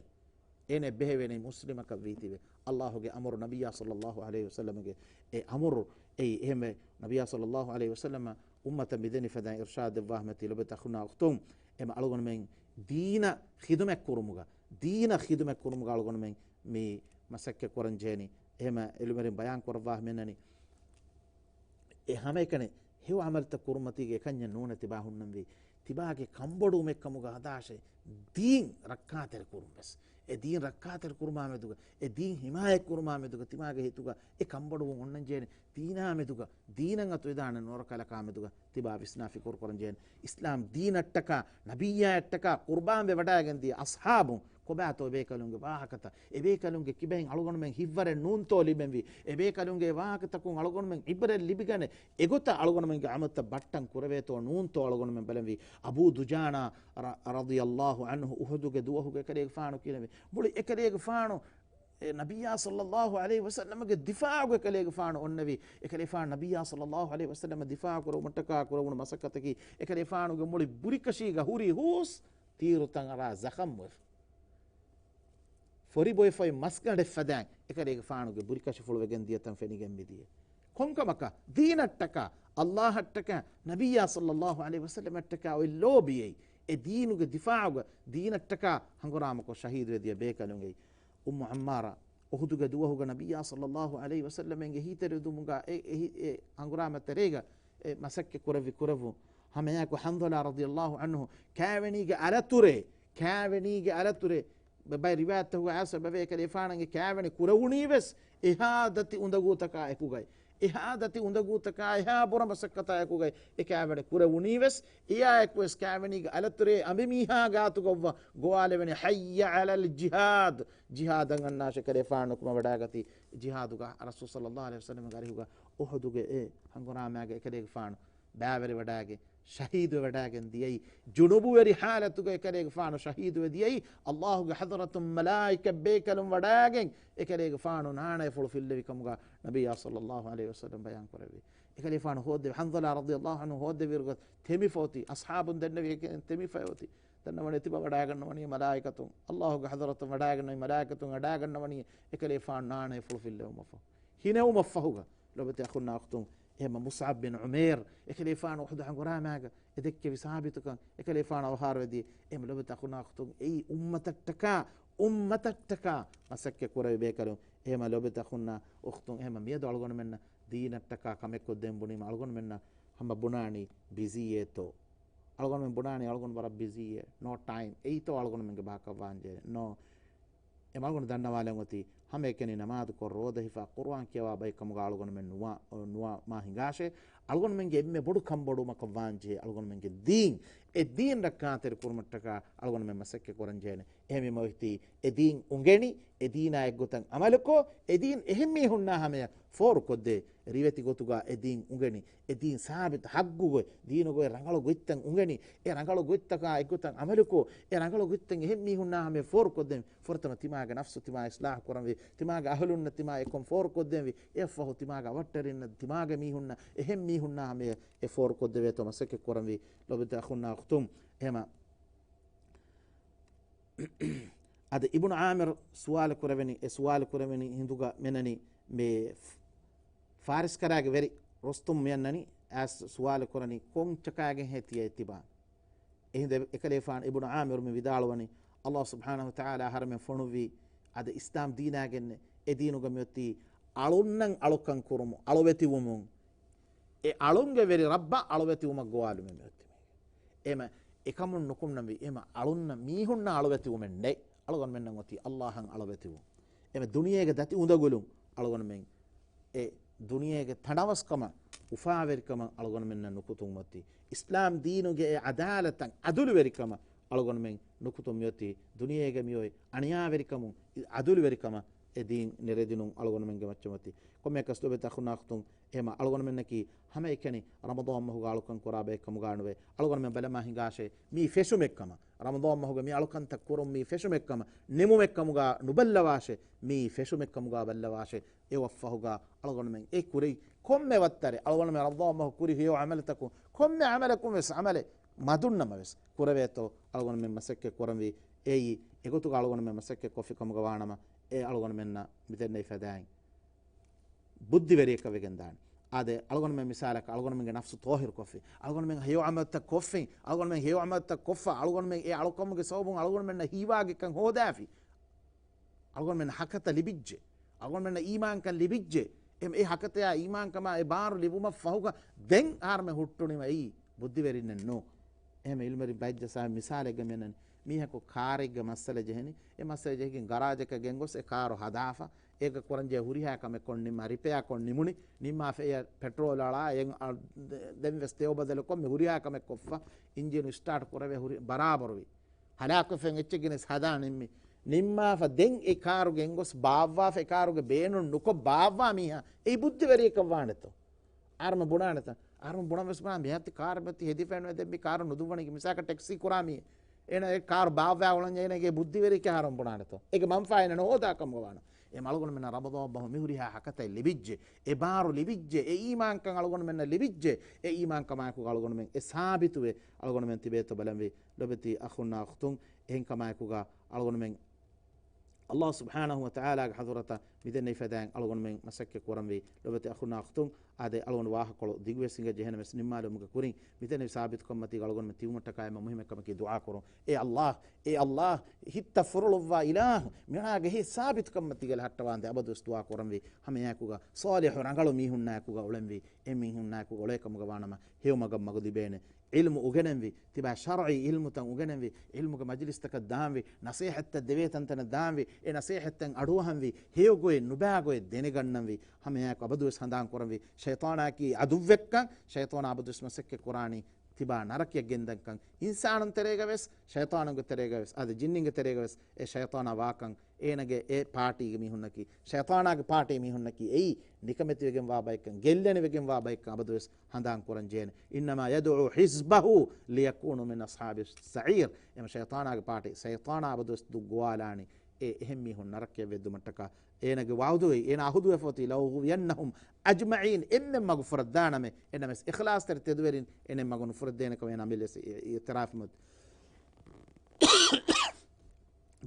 އޭނަ ބެހެވޭނެ މުސްލިމަކަށް ވީތީވެ. އައްލާހުގެ އަމުރު، ނަބިއްޔާ ޞައްލައްލާހު ޢަލައިހި ވަސައްލަމްގެ އެ އަމުރު އެއީ. އެހެންވެ، ނަބިއްޔާ ޞައްލައްލާހު ޢަލައިހި ވަސައްލަމަ އުއްމަތަށް މިދެނިފަދައިން އިރްޝާދު ދެއްވާ ހަމަތި ލޮބެތި އަޚުންނާ އުޚްތުން، އެމަ އަޅުގަނޑުމެން ދީނަށް ޚިދުމަތް ކުރުމުގަ، ދީނަށް ޚިދުމަތް ކުރުމުގަ އަޅުގަނޑުމެން މި މަސައްކަތް ކުރަން ޖެހެނީ. އެހެމަ އިލްމުވެރިން ބަޔާން ކުރައްވާ މިއަންނަނީ، އެ ހަމައެކަނި ހެޔޮ ޢަމަލުތައް ކުރުމަތީގެ އެކަންޏެއް ނޫނޭ ތިބާ ހުންނަންވީ. ތިބާގެ ކަންބޮޑުވުމެއްކަމުގަ ހަދާށޭ، ދީން ރައްކާތެރި ކުރުން ވެސް. އެ ދީން ރައްކާތެރި ކުރުމާ މެދުގަ، އެ ދީން ޙިމާޔަތް ކުރުމާ މެދުގަ ތިބާގެ ހިތުގަ އެ ކަންބޮޑުވުން އޮންނަން ޖެހޭނެ. ދީނާ މެދުގަ، ދީނަށް އަތުވެދާނެ ނުރަކަލަކާ މެދުގަ ތިބާ ވިސްނާ ފިކުރު ކުރަން ޖެހޭނެ. އިސްލާމް ދީނަށްޓަކާ، ނަބިއްޔާއަށްޓަކާ ޤުރްބާންވެ ވަޑައިގެން ދިޔަ އަޞްޙާބުން ކޮބާތޯ އެބޭކަލުންގެ ވާހަކަތައް؟ އެބޭކަލުންގެ ކިބައިން އަޅުގަނޑުމެން ހިތްވަރެއް ނޫންތޯ ލިބެންވީ؟ އެބޭކަލުންގެ ވާހަކަތަކުން އަޅުގަނޑުމެން ޢިބްރަތް ލިބިގަނެ، އެގޮތަށް އަޅުގަނޑުމެންގެ ޢަމަލުތައް ބައްޓަން ކުރެވޭތޯ ނޫންތޯ އަޅުގަނޑުމެން ބަލަންވީ. އަބޫ ދުޖާނާ ރަ-، ރަޟިޔައްލާހު ޢަންހު އުޙުދުގެ ދުވަހުގެ ކަލޭގެފާނު ކިޔަނެވި. މުޅި އެކަލޭގެފާނު އެ ނަބިއްޔާ ޞައްލައްލާހު ޢަލައިހި ވަސައްލަމަގެ ދިފާޢުގެ ކަލޭގެފާނު އޮންނެވި. އެކަލޭފާނު ނަބިއްޔާ ޞައްލައްލާހު ޢަލައިހި ވަސައްލަމަށް ދިފާޢު ކުރެވުމަށްޓަކާ ކުރެވުނު މަސައްކަތަކީ، އެކަލޭފާނުގެ މުޅި ބުރިކަށީގަ ހުރި ހޫސް ތީރުތައް އަރާ ޒަޚަމްވެފަ. ފޮރިބޮއެފައި މަސްގަނޑެއް ފަދައިން އެކަލޭގެފާނުގެ ބުރިކަށިފުޅު ވެގެން ދިޔަތަން ފެނިގެން މިދިޔަ. ކޮންކަމަކަށް؟ ދީނަށްޓަކާ، އައްލާހަށްޓަކާ، ނަބިއްޔާ ޞައްލައްލާހު ޢަލައިހި ވަސައްލަމަށްޓަކާ އޮތް ލޯބިއެއް. އެ ދީނުގެ ދިފާޢުގަ ދީނަށްޓަކާ ހަނގުރާމަކޮށް ޝަހީދުވެ ދިޔަ ބޭކަލުންގެ އުއްމު ޢައްމާރާ އުޙުދުގެ ދުވަހުގަ ނަބިއްޔާ ޞައްލައްލާހު ޢަލައިހި ވަސައްލަމެންގެ ހިތެރިދުމުގަ އެ، އެ، އެ ހަނގުރާމަ ތެރޭގަ އެ މަސައްކަތް ކުރެއްވި ކުރެއްވުން. ހަމައެއާއެކު ޙަންޒަލާ ރަޟިޔައްލާހު ޢަންހު ކާވެނީގެ އަލަތުރޭ، ކާވެނީގެ އަލަތުރޭ، ބައި ރިވާޔަތްތަކުގަ އައިސް ބެވޭ ކަލޭފާނަގެ ކާވެނި ކުރެވުނީވެސް އެހާ ދަތި އުނދަގޫތަކާ އެކުގައި، އެހާ ދަތި އުނދަގޫތަކާ އެހާ ބުރަ މަސައްކަތާ އެކުގައި އެ ކާވެނި ކުރެވުނީވެސް، އެއާއެކުވެސް ކާވެނީގެ އަލަތުރޭ އަނބިމީހާ ގާތުގައްވާ ގޮވާލެވެނީ، ޙައްޔަ ޢަލަލް ޖިހާދް، ޖިހާދަށް އަންނާށޭ ކަލޭފާނު ނުކުމެ ވަޑައިގަތީ. ޖިހާދުގަ ރަސޫލު ޞައްލައްލާހު ޢަލައިހި ވަސައްލަމްގެ އަރިހުގަ އުޙުދުގެ އެ ހަނގުރާމައިގަ އެކަލޭގެފާނު ބައިވެރިވަޑައިގެން ޝަހީދުވެވަޑައިގެން ދިޔައީ. ޖުނުބުވެރި ޙާލަތުގަ އެކަލޭގެފާނު ޝަހީދުވެ ދިޔައީ. އައްލާހުގެ ޙަޟްރަތުން މަލާއިކަތް ބޭކަލުން ވަޑައިގެން އެކަލޭގެފާނު ނާނައިފުޅު ފިއްލެވި ކަމުގަ ނަބިއްޔާ ޞައްލައްލާހު ޢަލައިހި ވަސައްލަމް ބަޔާން ކުރެއްވި. އެކަލޭފާނު ހޯއްދެވި، ޙަންޒަލާ ރަޟިޔައްލާހު ޢަންހު ހޯއްދެވިއިރުގަ ތެމިފަ އޮތީ، އަޞްޙާބުން ދެންނެވި ތެމިފަ އޮތީ. ދަންނަވަނީ ތިބާ ވަޑައިގަންނަވަނީ މަލާއިކަތުން، އައްލާހުގެ ޙަޟްރަތުން ވަޑައިގަންނަވަނީ މަލާއިކަތުން ވަޑައިގަންނަވަނީ އެކަލޭފާނު ނާނައިފުޅު ފިއްލެވުމަށްފަހު. ހިނެވުމަށްފަހުގަ ލޮބެތި އަޚުންނާ އުޚްތުން، އެހެމަ މުޞްޢަބް ބިން ޢުމައިރު، އެކަލޭފާނު އުޙުދު ހަނގުރާމައިގަ އެ ދެއްކެވި ސާބިތުކަން އެކަލޭފާނު އަވަހާރަވެދިޔަ. އެހެމަ ލޮބެތި އަޚުންނާ އުޚްތުން، އެއީ އުއްމަތަށްޓަކާ، އުއްމަތަށްޓަކާ މަސައްކަތް ކުރެވި ބޭކަލުން. އެހެމަ ލޮބެތި އަޚުންނާ އުޚްތުން، އެހެމަ މިއަދު އަޅުގަނޑުމެންނަށް ދީނަށްޓަކާ ކަމެއްކޮށްދޭން ބުނީމަ އަޅުގަނޑުމެންނަށް ހަމަ ބުނާނީ ބިޒީއޭތޯ؟ އަޅުގަނޑުމެން ބުނާނީ އަޅުގަނޑު ވަރަށް ބިޒީއޭ، ނޯ ޓައިމް، އެއީތޯ އަޅުގަނޑުމެންގެ ބަހަކަށް ވާންޖެހޭ؟ ނޯ. އެމަ އަޅުގަނޑު ދަންނަވާލަން އޮތީ، ހަމައެކަނި ނަމާދުކޮށް، ރޯދަ ހިފާ، ޤުރުއާން ކިޔަވާ ބައެއްކަމުގަ އަޅުގަނޑުމެން ނުވާ، ނުވާ މާ ހިނގާށޭ. އަޅުގަނޑުމެންގެ އެންމެ ބޮޑު ކަންބޮޑުވުމަކަށް ވާންޖެހޭ، އަޅުގަނޑުމެންގެ ދީން، އެ ދީން ރައްކާތެރި ކުރުމަށްޓަކާ އަޅުގަނޑުމެން މަސައްކަތް ކުރަންޖެހޭނެ. އެހެންވީމަ އޮތީ، އެ ދީން އުނގެނި، އެ ދީނާ އެއްގޮތަށް ޢަމަލުކޮށް، އެ ދީން އެހެން މީހުންނާ ހަމަޔަށް ފޯރުކޮށްދޭ. ރިވެތި ގޮތުގަ އެ ދީން އުނގެނި، އެ ދީން ސާބިތު ޙައްޤުގޮތް، ދީނުގޮތް ރަނގަޅު ގޮތްތައް އުނގެނި، އެ ރަނގަޅު ގޮތްތަކާ އެއްގޮތަށް ޢަމަލުކޮށް، އެ ރަނގަޅު ގޮތްތައް އެހެން މީހުންނާ ހަމަޔަށް ފޯރުކޮށްދޭން، ފުރަތަމަ ތިމާގެ ނަފްސު ތިމާ އިޞްލާޙު ކުރަންވީ، ތިމާގެ އަހުލުންނަށް ތިމާ އެކަން ފޯރުކޮށްދޭންވީ، އެއަށްފަހު ތިމާގެ އަވަށްޓެރިންނަށް، ތިމާގެ މީހުންނަށް އެހެން މީހުންނާ ހަމަޔަށް އެ ފޯރުކޮށްދެވޭތޯ މަސައްކަތް ކުރަންވީ. ލޮބެތި އަޚުންނާ އުޚްތުން، އެހެމަ އަދި އިބްނު ޢާމިރު ސުވާލު ކުރެވެނީ، އެ ސުވާލު ކުރެވެނީ ހިނދުގަ މެނަނީ މޭ ފާރިސް ކަރާގެ ވެރި ރުސްތުމް މިއަންނަނީ އައިސް ސުވާލު ކުރަނީ ކޮން ޗަކާގެންހޭ ތިޔައީ ތިބާ؟ އެހިނދު އެކަލޭފާނު އިބްނު ޢާމިރު މި ވިދާޅުވަނީ، ﷲ ސުބްޙާނަހު ވަތަޢާލާ އަހަރެމެން ފޮނުއްވީ އަދި އިސްލާމް ދީނާގެންނެ އެ ދީނުގަ މިއޮތީ އަޅުންނަށް އަޅުކަން ކުރުމު، އަޅުވެތިވުމުން، އެ އަޅުންގެ ވެރި ރައްބަށް އަޅުވެތިވުމަށް ގޮވާލުމެއް މިއޮތީ. އެމަ އެކަމުން ނުކުންނަންވީ، އެމަ އަޅުންނަށް މީހުންނަށް އަޅުވެތިވުމެއް ނެތް. އަޅުގަނޑުމެންނަށް އޮތީ ﷲ އަށް އަޅުވެތިވުން. އެމަ ދުނިޔޭގެ ދަތި އުނދަގުލުން އަޅުގަނޑުމެން އެ ދުނިޔޭގެ ތަނަވަސްކަމަށް، އުފާވެރިކަމަށް އަޅުގަނޑުމެންނަށް ނުކުތުން އޮތީ. އިސްލާމް ދީނުގެ އެ ޢަދާލަތަށް، ޢަދުލުވެރިކަމަށް އަޅުގަނޑުމެން ނުކުތުން މިއޮތީ. ދުނިޔޭގެ މިއޮތް އަނިޔާވެރިކަމުން، ޢަދުލުވެރިކަމަށް އެ ދީން ނެރެދިނުން އަޅުގަނޑުމެންގެ މައްޗަށް އޮތީ. ކޮންމެއަކަސް ލޮބެތި އަޚުންނާ އުޚްތުން، އެހެމަ އަޅުގަނޑުމެންނަކީ ހަމައެކަނި ރަމަޟާން މަހުގަ އަޅުކަން ކުރާ ބައެއް ކަމުގާ ނުވޭ. އަޅުގަނޑުމެން ބަލަމާ ހިނގާށޭ މީ ފެށުމެއްކަމަށް. ރަމަޟާން މަހުގަ މި އަޅުކަންތައް ކުރުން މީ ފެށުމެއްކަމަށް، ނިމުމެއްކަމުގާ ނުބައްލަވާށޭ، މީ ފެށުމެއްކަމުގާ ބައްލަވާށޭ. އެ ވައްފަހުގާ އަޅުގަނޑުމެން އެ ކުރި ކޮންމެ ވައްތަރެއް، އަޅުގަނޑުމެން ރަމަޟާން މަހު ކުރި ހެޔޮ ޢަމަލުތަކުން ކޮންމެ ޢަމަލަކުން ވެސް، ޢަމަލެއް މަދުންނަމަވެސް ކުރެވޭތޯ އަޅުގަނޑުމެން މަސައްކަތް ކުރަންވީ. އެއީ އެގޮތުގަ އަޅުގަނޑުމެން މަސައްކަތް ކޮށްފި ކަމުގަ ވާނަމަ، އެ އަޅުގަނޑުމެންނަށް މިދެންނެވި ފަދައިން ބުއްދިވެރިއަކަށް ވެގެން ދާނެ. އާދެ، އަޅުގަނޑުމެން މިސާލަކަށް އަޅުގަނޑުމެންގެ ނަފްސު ޠާހިރު ކޮށްފި، އަޅުގަނޑުމެން ހެޔޮ ޢަމަލުތައް ކޮށްފިން، އަޅުގަނޑުމެން ހެޔޮ ޢަމަލުތައް ކޮށްފަ، އަޅުގަނޑުމެން އެ އަޅުކަމުގެ ސަބަބުން އަޅުގަނޑުމެންނަށް ހީވާގިކަން ހޯދާފި. އަޅުގަނޑުމެންނަށް ހަކަތަ ލިބިއްޖެ. އަޅުގަނޑުމެންނަށް އީމާންކަން ލިބިއްޖެ. އެ، އެ ހަކަތަޔާ އީމާންކަމާ އެ ބާރު ލިބުމަށް ފަހުގަ ދެން އަހަރުމެން ހުއްޓުނީމަ އެއީ ބުއްދިވެރިންނެއް ނޫ. އެހެން އިލްމުވެރިން ބައެއްޖަ ސާ މިސާލެއްގަ މިއަންނަނީ. މީހަކު ކާރެއްގެ މައްސަލަ ޖެހެނީ. އެ މައްސަލަ ޖެހިގެން ގަރާޖަކަށް ގެންގޮސް އެ ކާރު ހަދާފަ. އޭގަ ކުރަންޖެހޭ ހުރިހާ ކަމެއް ކޮށް ނިންމާ، ރިޕެއާ ކޮށް ނިމުނީ. ނިންމާފަ އެ ޕެޓްރޯލް އަޅާ، އެ، އަ، ދެ-، ދެން ވެސް ތެޔޮ ބަދަލުކޮށް މި ހުރިހާ ކަމެއް ކޮށްފަ. އިންޖީނު ސްޓާޓް ކުރެވޭ ހުރި ބަރާބަރުވި. ހަލާކުވެފަ އެއްޗެއް ގެނެސް ހަދާ ނިންމި. ނިންމާފަ ދެން އެ ކާރު ގެންގޮސް ބާއްވާފަ، އެ ކާރުގެ ބޭނުން ނުކޮށް ބާއްވާ މީހާ އެއީ ބުއްދިވެރިއެއްކަށް ވާނެތޯ؟ އަހަރުމެން ބުނާނެތަ؟ އަހަރުމެން ބުނަން ވެސް ބުނާ މިހާތި ކާރު މަތި ހެދިފައެއް ނުވެ ދެން މި ކާރު ނުދުއްވަނީ މިސާކަށް ޓެކްސީ ކުރާ މީ. އޭނަ އެ ކާރު ބާއްވާ އުޅަންޏާ އޭނަގެ ބުއްދިވެރިއެއްކަށް އަހަރުމެން ބުނާނެތޯ؟ އޭގެ މަންފާ އޭނަ ނުހޯދާ ކަމުގަ ވާނަމަ. އެ އަޅުގަނޑުމެންނަށް ރަމަޟާން މަހު މި ހުރިހާ ހަކަތައެއް ލިބިއްޖެ. އެ ބާރު ލިބިއްޖެ. އެ އީމާންކަން އަޅުގަނޑުމެންނަށް ލިބިއްޖެ. އެ އީމާންކަމާއެކު އަޅުގަނޑުމެން އެ ސާބިތުވެ އަޅުގަނޑުމެން ތިބޭތޯ ބަލަންވީ. ލޮބެތި އަޚުންނާ އުޚްތުން، އެހެންކަމާއެކުގަ އަޅުގަނޑުމެން ﷲ ސުބްޙާނަހު ވަތަޢާލާގެ ޙަޟްރަތަށް މިދެންނެވި ފަދައިން އަޅުގަނޑުމެން މަސައްކަތް ކުރަންވީ. ލޮބެތި އަޚުންނާ އުޚްތުން، އާދެ، އަޅުގަނޑު ވާހަކަކޮޅު ދިގުވެސް ހިނގަ ޖެހޭނަމަވެސް ނިންމާލުމުގެ ކުރިން މިދެންނެވި ސާބިތުކަންމަތީގަ އަޅުގަނޑުމެން ތިބުމަށްޓަކާ އެންމެ މުހިއްމު ކަމަކީ ދުޢާ ކުރުން. އޭ ﷲ، އޭ ﷲ، ހިތަށް ފުރޮޅުއްވާ އިލާހު، މިއަޅާގެ ހިތް ސާބިތުކަންމަތީގަ ހައްޓަވާނދޭ. އަބަދުވެސް ދުޢާ ކުރަންވީ. ހަމައެއާއެކުގަ ޞާލިޙު ރަނގަޅު މީހުންނާއެކުގަ އުޅެންވީ. އެ މީހުންނާއެކުގަ އުޅޭ ކަމުގަ ވާނަމަ ހެޔޮ މަގަށް މަގު ލިބޭނެ. ޢިލްމު އުގެނެންވީ، ތިބާ ޝަރްޢީ ޢިލްމުތައް އުގެނެންވީ، ޢިލްމުގެ މަޖިލިސްތަކަށް ދާންވީ، ނަޞޭޙަތްތައް ދެވޭ ތަންތަނަށް ދާންވީ، އެ ނަޞޭޙަތްތައް އަޑުއަހަންވީ، ހެޔޮ ގޮތް ނުބާ ގޮތް ދެނެގަންނަންވީ، ހަމައެއާއެކު އަބަދުވެސް ހަނދާން ކުރަންވީ، ޝައިޠާނާއަކީ ޢަދުއްވެއްކަން، ޝައިޠާނާ އަބަދުވެސް މަސައްކަތް ކުރާނީ ތިބާ ނަރަކަޔަށް ގެންދަންކަން، އިންސާނުން ތެރޭގަވެސް، ޝައިޠާނުންގެ ތެރޭގަވެސް، އަދި ޖިންނިންގެ ތެރޭގަވެސް އެ ޝައިޠާނާ ވާކަން، އޭނަގެ އެ ޕާޓީގެ މީހުންނަކީ، ޝައިޠާނާގެ ޕާޓީ މީހުންނަކީ އެއީ ނިކަމެތިވެގެންވާ ބައެއްކަން، ގެއްލެނިވެގެންވާ ބައެއްކަން އަބަދުވެސް ހަނދާން ކުރަން ޖެހޭނެ. إنما يدعو حزبه ليكونوا من أصحاب السعير. އެމަ ޝައިޠާނާގެ ޕާޓީ، ޝައިޠާނާ އަބަދުވެސް ދުއްގޮވާލާނީ އެ އެހެން މީހުން ނަރަކަޔަށް ވެއްދުމަށްޓަކާ. އޭނަގެ ވަޢުދުވެ، އޭނަ އަހުދުވެފަ އޮތީ، لأغوينهم أجمعين، އެންމެން މަގު ފުރައްދާނަމޭ. އެނަމެސް އިޚްލާޞްތެރި ތެދުވެރިން އެނެއް މަގު ނުފުރެއްދޭނެކަމަށް އޭނަ އަމިއްލަސް އި-، އިޢުތިރާފު މަދު.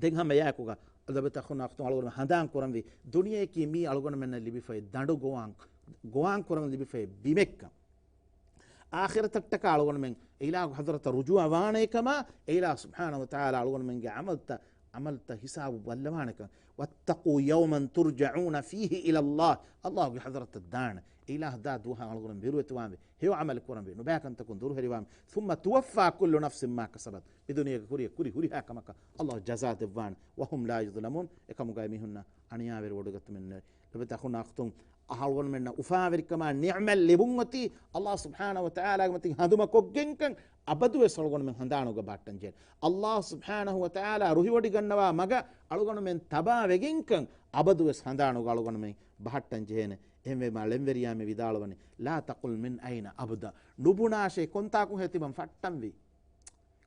ދެން ހަމައެއާއެކުގަ ލޮބެތި އަޚުންނާ އުޚްތުން އަޅުގަނޑުމެން ހަނދާން ކުރަންވީ، ދުނިޔެއަކީ މީ އަޅުގަނޑުމެންނަށް ލިބިފައި ދަނޑު ގޮވާން، ގޮވާން ކުރަން ލިބިފައި ބިމެއްކަން. އާޚިރަތަށްޓަކާ އަޅުގަނޑުމެން އިލާހު ޙަޟްރަތަށް ރުޖޫޢަ ވާނެ ކަމަށް، އެ އިލާހު ސުބްޙާނަހު ވަތަޢާލާ އަޅުގަނޑުމެންގެ ޢަމަލްތައް، ޢަމަލްތައް ހިސާބު ބައްލަވާނެކަން. واتقوا يوما ترجعون فيه إلى الله، ﷲގެ ޙަޟްރަތަށް ދާނެ. އެ އިލާހު ދާ ދުވަހަށް އަޅުގަނޑު ބިރުވެތިވާންވީ. ހެޔޮ ޢަމަލު ކުރަންވީ. ނުބައި ކަންތަކުން ދުރުހެލިވާން. ثم توفى كل نفس ما كسبت، މި ދުނިޔޭގެ ކުރިއަށް ކުރި ހުރިހާ ކަމަކަށް ﷲ ޖަޒާ ދެއްވާނެ. وهم لا يظلمون، އެކަމުގައި މީހުންނަށް އަނިޔާވެރި ވޮޑިގަތުމެއް ނެތް. ލޮބެތި އަޚުންނާ އުޚްތުން، އަޅުގަނޑުމެންނަށް އުފާވެރިކަމާ ނިޢުމަތް ލިބުން އޮތީ ﷲ ސުބްޙާނަހު ވަތަޢާލާގެ މަތިން ހަނދުމަކޮށްގެންކަން އަބަދުވެސް އަޅުގަނޑުމެން ހަނދާނުގަ ބަހައްޓަން ޖެހޭނެ. ﷲ ސުބްޙާނަހު ވަތަޢާލާ ރުހިވޮޑިގަންނަވާ މަގަށް އަޅުގަނޑުމެން ތަބާވެގެންކަން އަބަދުވެސް ހަނދާނުގަ އަޅުގަނޑުމެން ބަހައްޓަން ޖެހޭނެ. އެހެންވެ މާ ޅެންވެރިޔާ މި ވިދާޅުވަނީ، "لا تقل من أين أبدأ." ނުބުނާށޭ ކޮންތާކުން ހޭ ތިމަން ފައްޓަންވީ.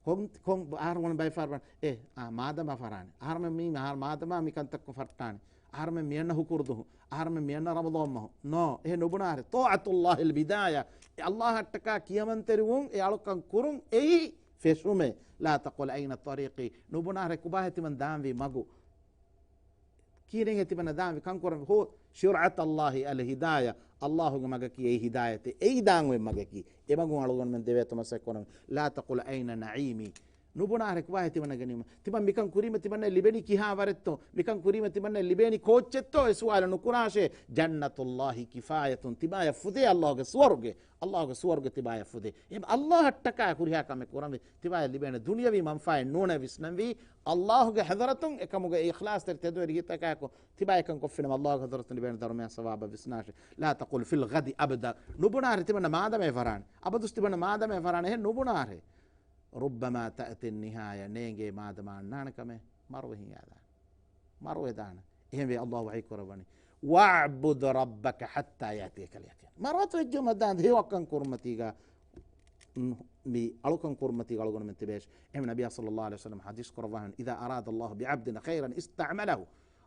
ކޮން، ކޮން އަހަރު ބައި ފަރުވަން، އޭ، އާ، މާދަމާ ފަރާނެ. އަހަރުމެން މީ، އަހަރު މާދަމާ މި ކަންތައްކޮށް ފައްޓާނެ. އަހަރުމެން މިއަންނަ ހުކުރުދުހު. އަހަރުމެން މިއަންނަ ރަމަޟާން މަހު. ނޯ، އެހެން ނުބުނާށޭ. طاعة الله البداية. އެ އައްލާހަށްޓަކާ ކިޔަމަންތެރިވުން، އެ އަޅުކަން ކުރުން، އެއީ ފެށުމޭ. لا تقل أين طريقي. ނުބުނާށޭ ކޮބާހޭ ތިމަން ދާންވީ މަގު. ކީއްވެގެން ތިމަންނަ ދާންވީ ކަންކުރަން؟ هو شرعة الله الهداية. އައްލާހުގެ މަގަކީ އެއީ ހިދާޔަތެއް. އެއީ ދާން އޮތް މަގަކީ. އެ މަގުން އަޅުގަނޑުމެން ދެވޭތޯ މަސައްކަތް ކުރަން. لا تقل أين نعيمي. ނުބުނާށޭ ކޮބާހޭ ތިމަންނަގެ ނިޢުމަތް. ތިމަން މިކަން ކުރީމަ ތިމަންނަ ލިބެނީ ކިހާ ވަރެއްތޯ؟ މިކަން ކުރީމަ ތިމަންނަ ލިބޭނީ ކޯއްޗެއްތޯ؟ އެ ސުވާލު ނުކުރާށޭ. جنة الله كفاية. ތިބާޔަށް ފުދޭ އައްލާހުގެ ސުވަރުގެ. އައްލާހުގެ ސުވަރުގެ ތިބާޔަށް ފުދޭ. އެ އައްލާހަށްޓަކާ ހުރިހާ ކަމެއް ކުރަންވީ. ތިބާޔަށް ލިބޭނެ ދުނިޔަވީ މަންފާއެއް ނޫނޭ ވިސްނަންވީ. އައްލާހުގެ ޙަޟްރަތުން އެކަމުގެ އިޚްލާޞްތެރި ތެދުވެރި ހިތަކާއެކު ތިބާ އެކަން ކޮށްފިނަމަ އައްލާހުގެ ޙަޟްރަތުން ލިބޭނެ ދަރުމަޔާ ސަވާބަށް ވިސްނާށޭ. لا تقل في الغد أبدأ. ނުބުނާށޭ ތިމަންނަ މާދަމާ އެ ފަރާނެ. އަބަދުސް ތިމަންނަ މާދަމާ އެ ފަރާނެ. އެހެން ނުބުނާށޭ. ربما تأتي النهاية. ނޭނގޭ މާދަމާ އަންނާނެ ކަމެއް މަރުވެ ހިނގާދާނެ. މަރުވެދާނެ. އެހެންވެ އައްލާހު ވަޙީ ކުރައްވަނީ، "واعبد ربك حتى يأتيك اليقين." މަރުވަތު ވެއްޖެ މަދާން ހެޔޮ އަޅުކަން ކުރުމަތީގަ، މް، މި އަޅުކަން ކުރުމަތީގަ އަޅުގަނޑުމެން ތިބޭށި. އެހެން ނަބިއްޔާ ޞައްލައްލާހު ޢަލައިހި ވަސައްލަމަ ޙަދީޘް ކުރައްވާފަ، "إذا أراد الله بعبد خيرا استعمله."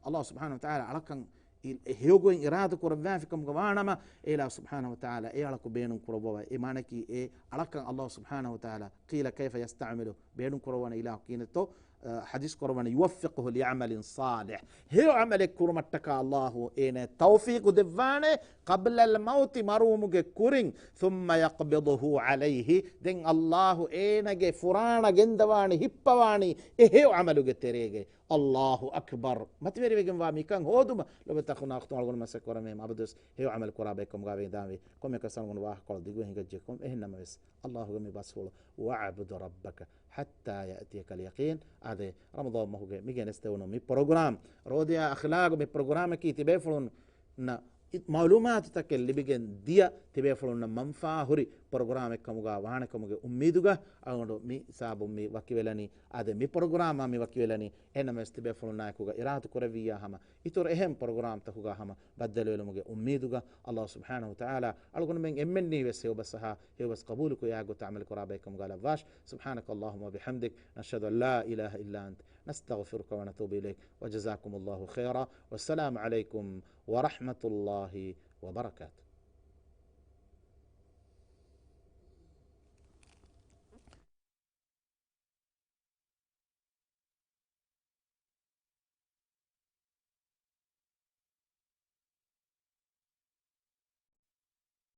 އައްލާހު ސުބްޙާނަހު ވަތަޢާލާ އަޅަކަން އި-، އެ ހެޔޮގޮތް އިރާދަ ކުރައްވާފި ކަމުގަ ވާނަމަ، އެ އިލާހު ސުބްޙާނަހު ވަތަޢާލާ އެ އަޅަކު ބޭނުން ކުރައްވަވާ. އެ މާނައަކީ އެ އަޅަކަށް އައްލާހު ސުބްޙާނަހު ވަތަޢާލާ، قيل كيف يستعمله، ބޭނުން ކުރައްވާނެ އިލާހު ކިހިނެއްތޯ؟ އަ، ޙަދީޘް ކުރައްވާނެ، "يوفقه لعمل صالح." ހެޔޮ ޢަމަލެއް ކުރުމަށްޓަކާ އައްލާހު އޭނަ ތައުފީޤު ދެއްވާނެ، قبل الموت، މަރުވުމުގެ ކުރިން، ثم يقبضه عليه، ދެން އައްލާހު އޭނަގެ ފުރާނަ ގެންދަވާނީ، ހިއްޕަވާނީ އެ ހެޔޮ ޢަމަލުގެ ތެރޭގައި. އައްލާހު އަކްބަރު. މަތިވެރިވެގެންވާ މިކަން ހޯދުމަށް ލޮބުވެތި އަޚުންނާ އުޚްތުން އަޅުގަނޑު މަސައްކަތް ކުރަމޭ. އަބަދުވެސް ހެޔޮ ޢަމަލު ކުރާ ބައެއް ކަމުގަ ވެދާންވީ. ކޮންމެއަކަސް އަޅުގަނޑު ވާހަކަކޮޅު ދިގުވެ ހިނގައްޖެ ކޮން. އެހެން ނަމަވެސް، އައްލާހުގެ މި ބަސްފުޅު، "واعبد ربك حتى يأتيك اليقين." އާދެ، ރަމަޟާން މަހުގެ މި ގެނެސްދެވުނު މި ޕްރޮގްރާމް، ރޯދަޔާ އަޚްލާގު މި ޕްރޮގްރާމަކީ ތިބޭފުޅުންނަށް މަޢުލޫމާތުތަކެއް ލިބިގެން ދިޔަ، ތިބޭފުޅުންނަށް މަންފާ ހުރި ޕްރޮގްރާމެއް ކަމުގަ ވާނެ ކަމުގެ އުއްމީދުގަ އަޅުގަނޑު މި ހިސާބުން މި ވަކިވެލަނީ. އާދެ، މި ޕްރޮގްރާމާ މި ވަކިވެލަނީ. އެހެންނަމަވެސް ތިބޭފުޅުންނާއެކުގަ އިރާދަ ކުރެއްވިއްޔާ ހަމަ އިތުރު އެހެން ޕްރޮގްރާމްތަކުގަ ހަމަ ބައްދަލުވެލުމުގެ އުއްމީދުގަ، އައްލާހު ސުބްޙާނަހު ވަތަޢާލާ އަޅުގަނޑުމެން އެންމެންނީވެސް ހެޔޮ ބަސްއަހާ، ހެޔޮ ބަސް ޤަބޫލުކުރާ ގޮތަށް ޢަމަލު ކުރާ ބައެއްކަމުގަ ލައްވާށި. سبحانك اللهم وبحمدك، نشهد أن لا إله إلا أنت، نستغفرك ونتوب إليك، وجزاكم الله خيرا، والسلام عليكم ورحمة الله وبركاته.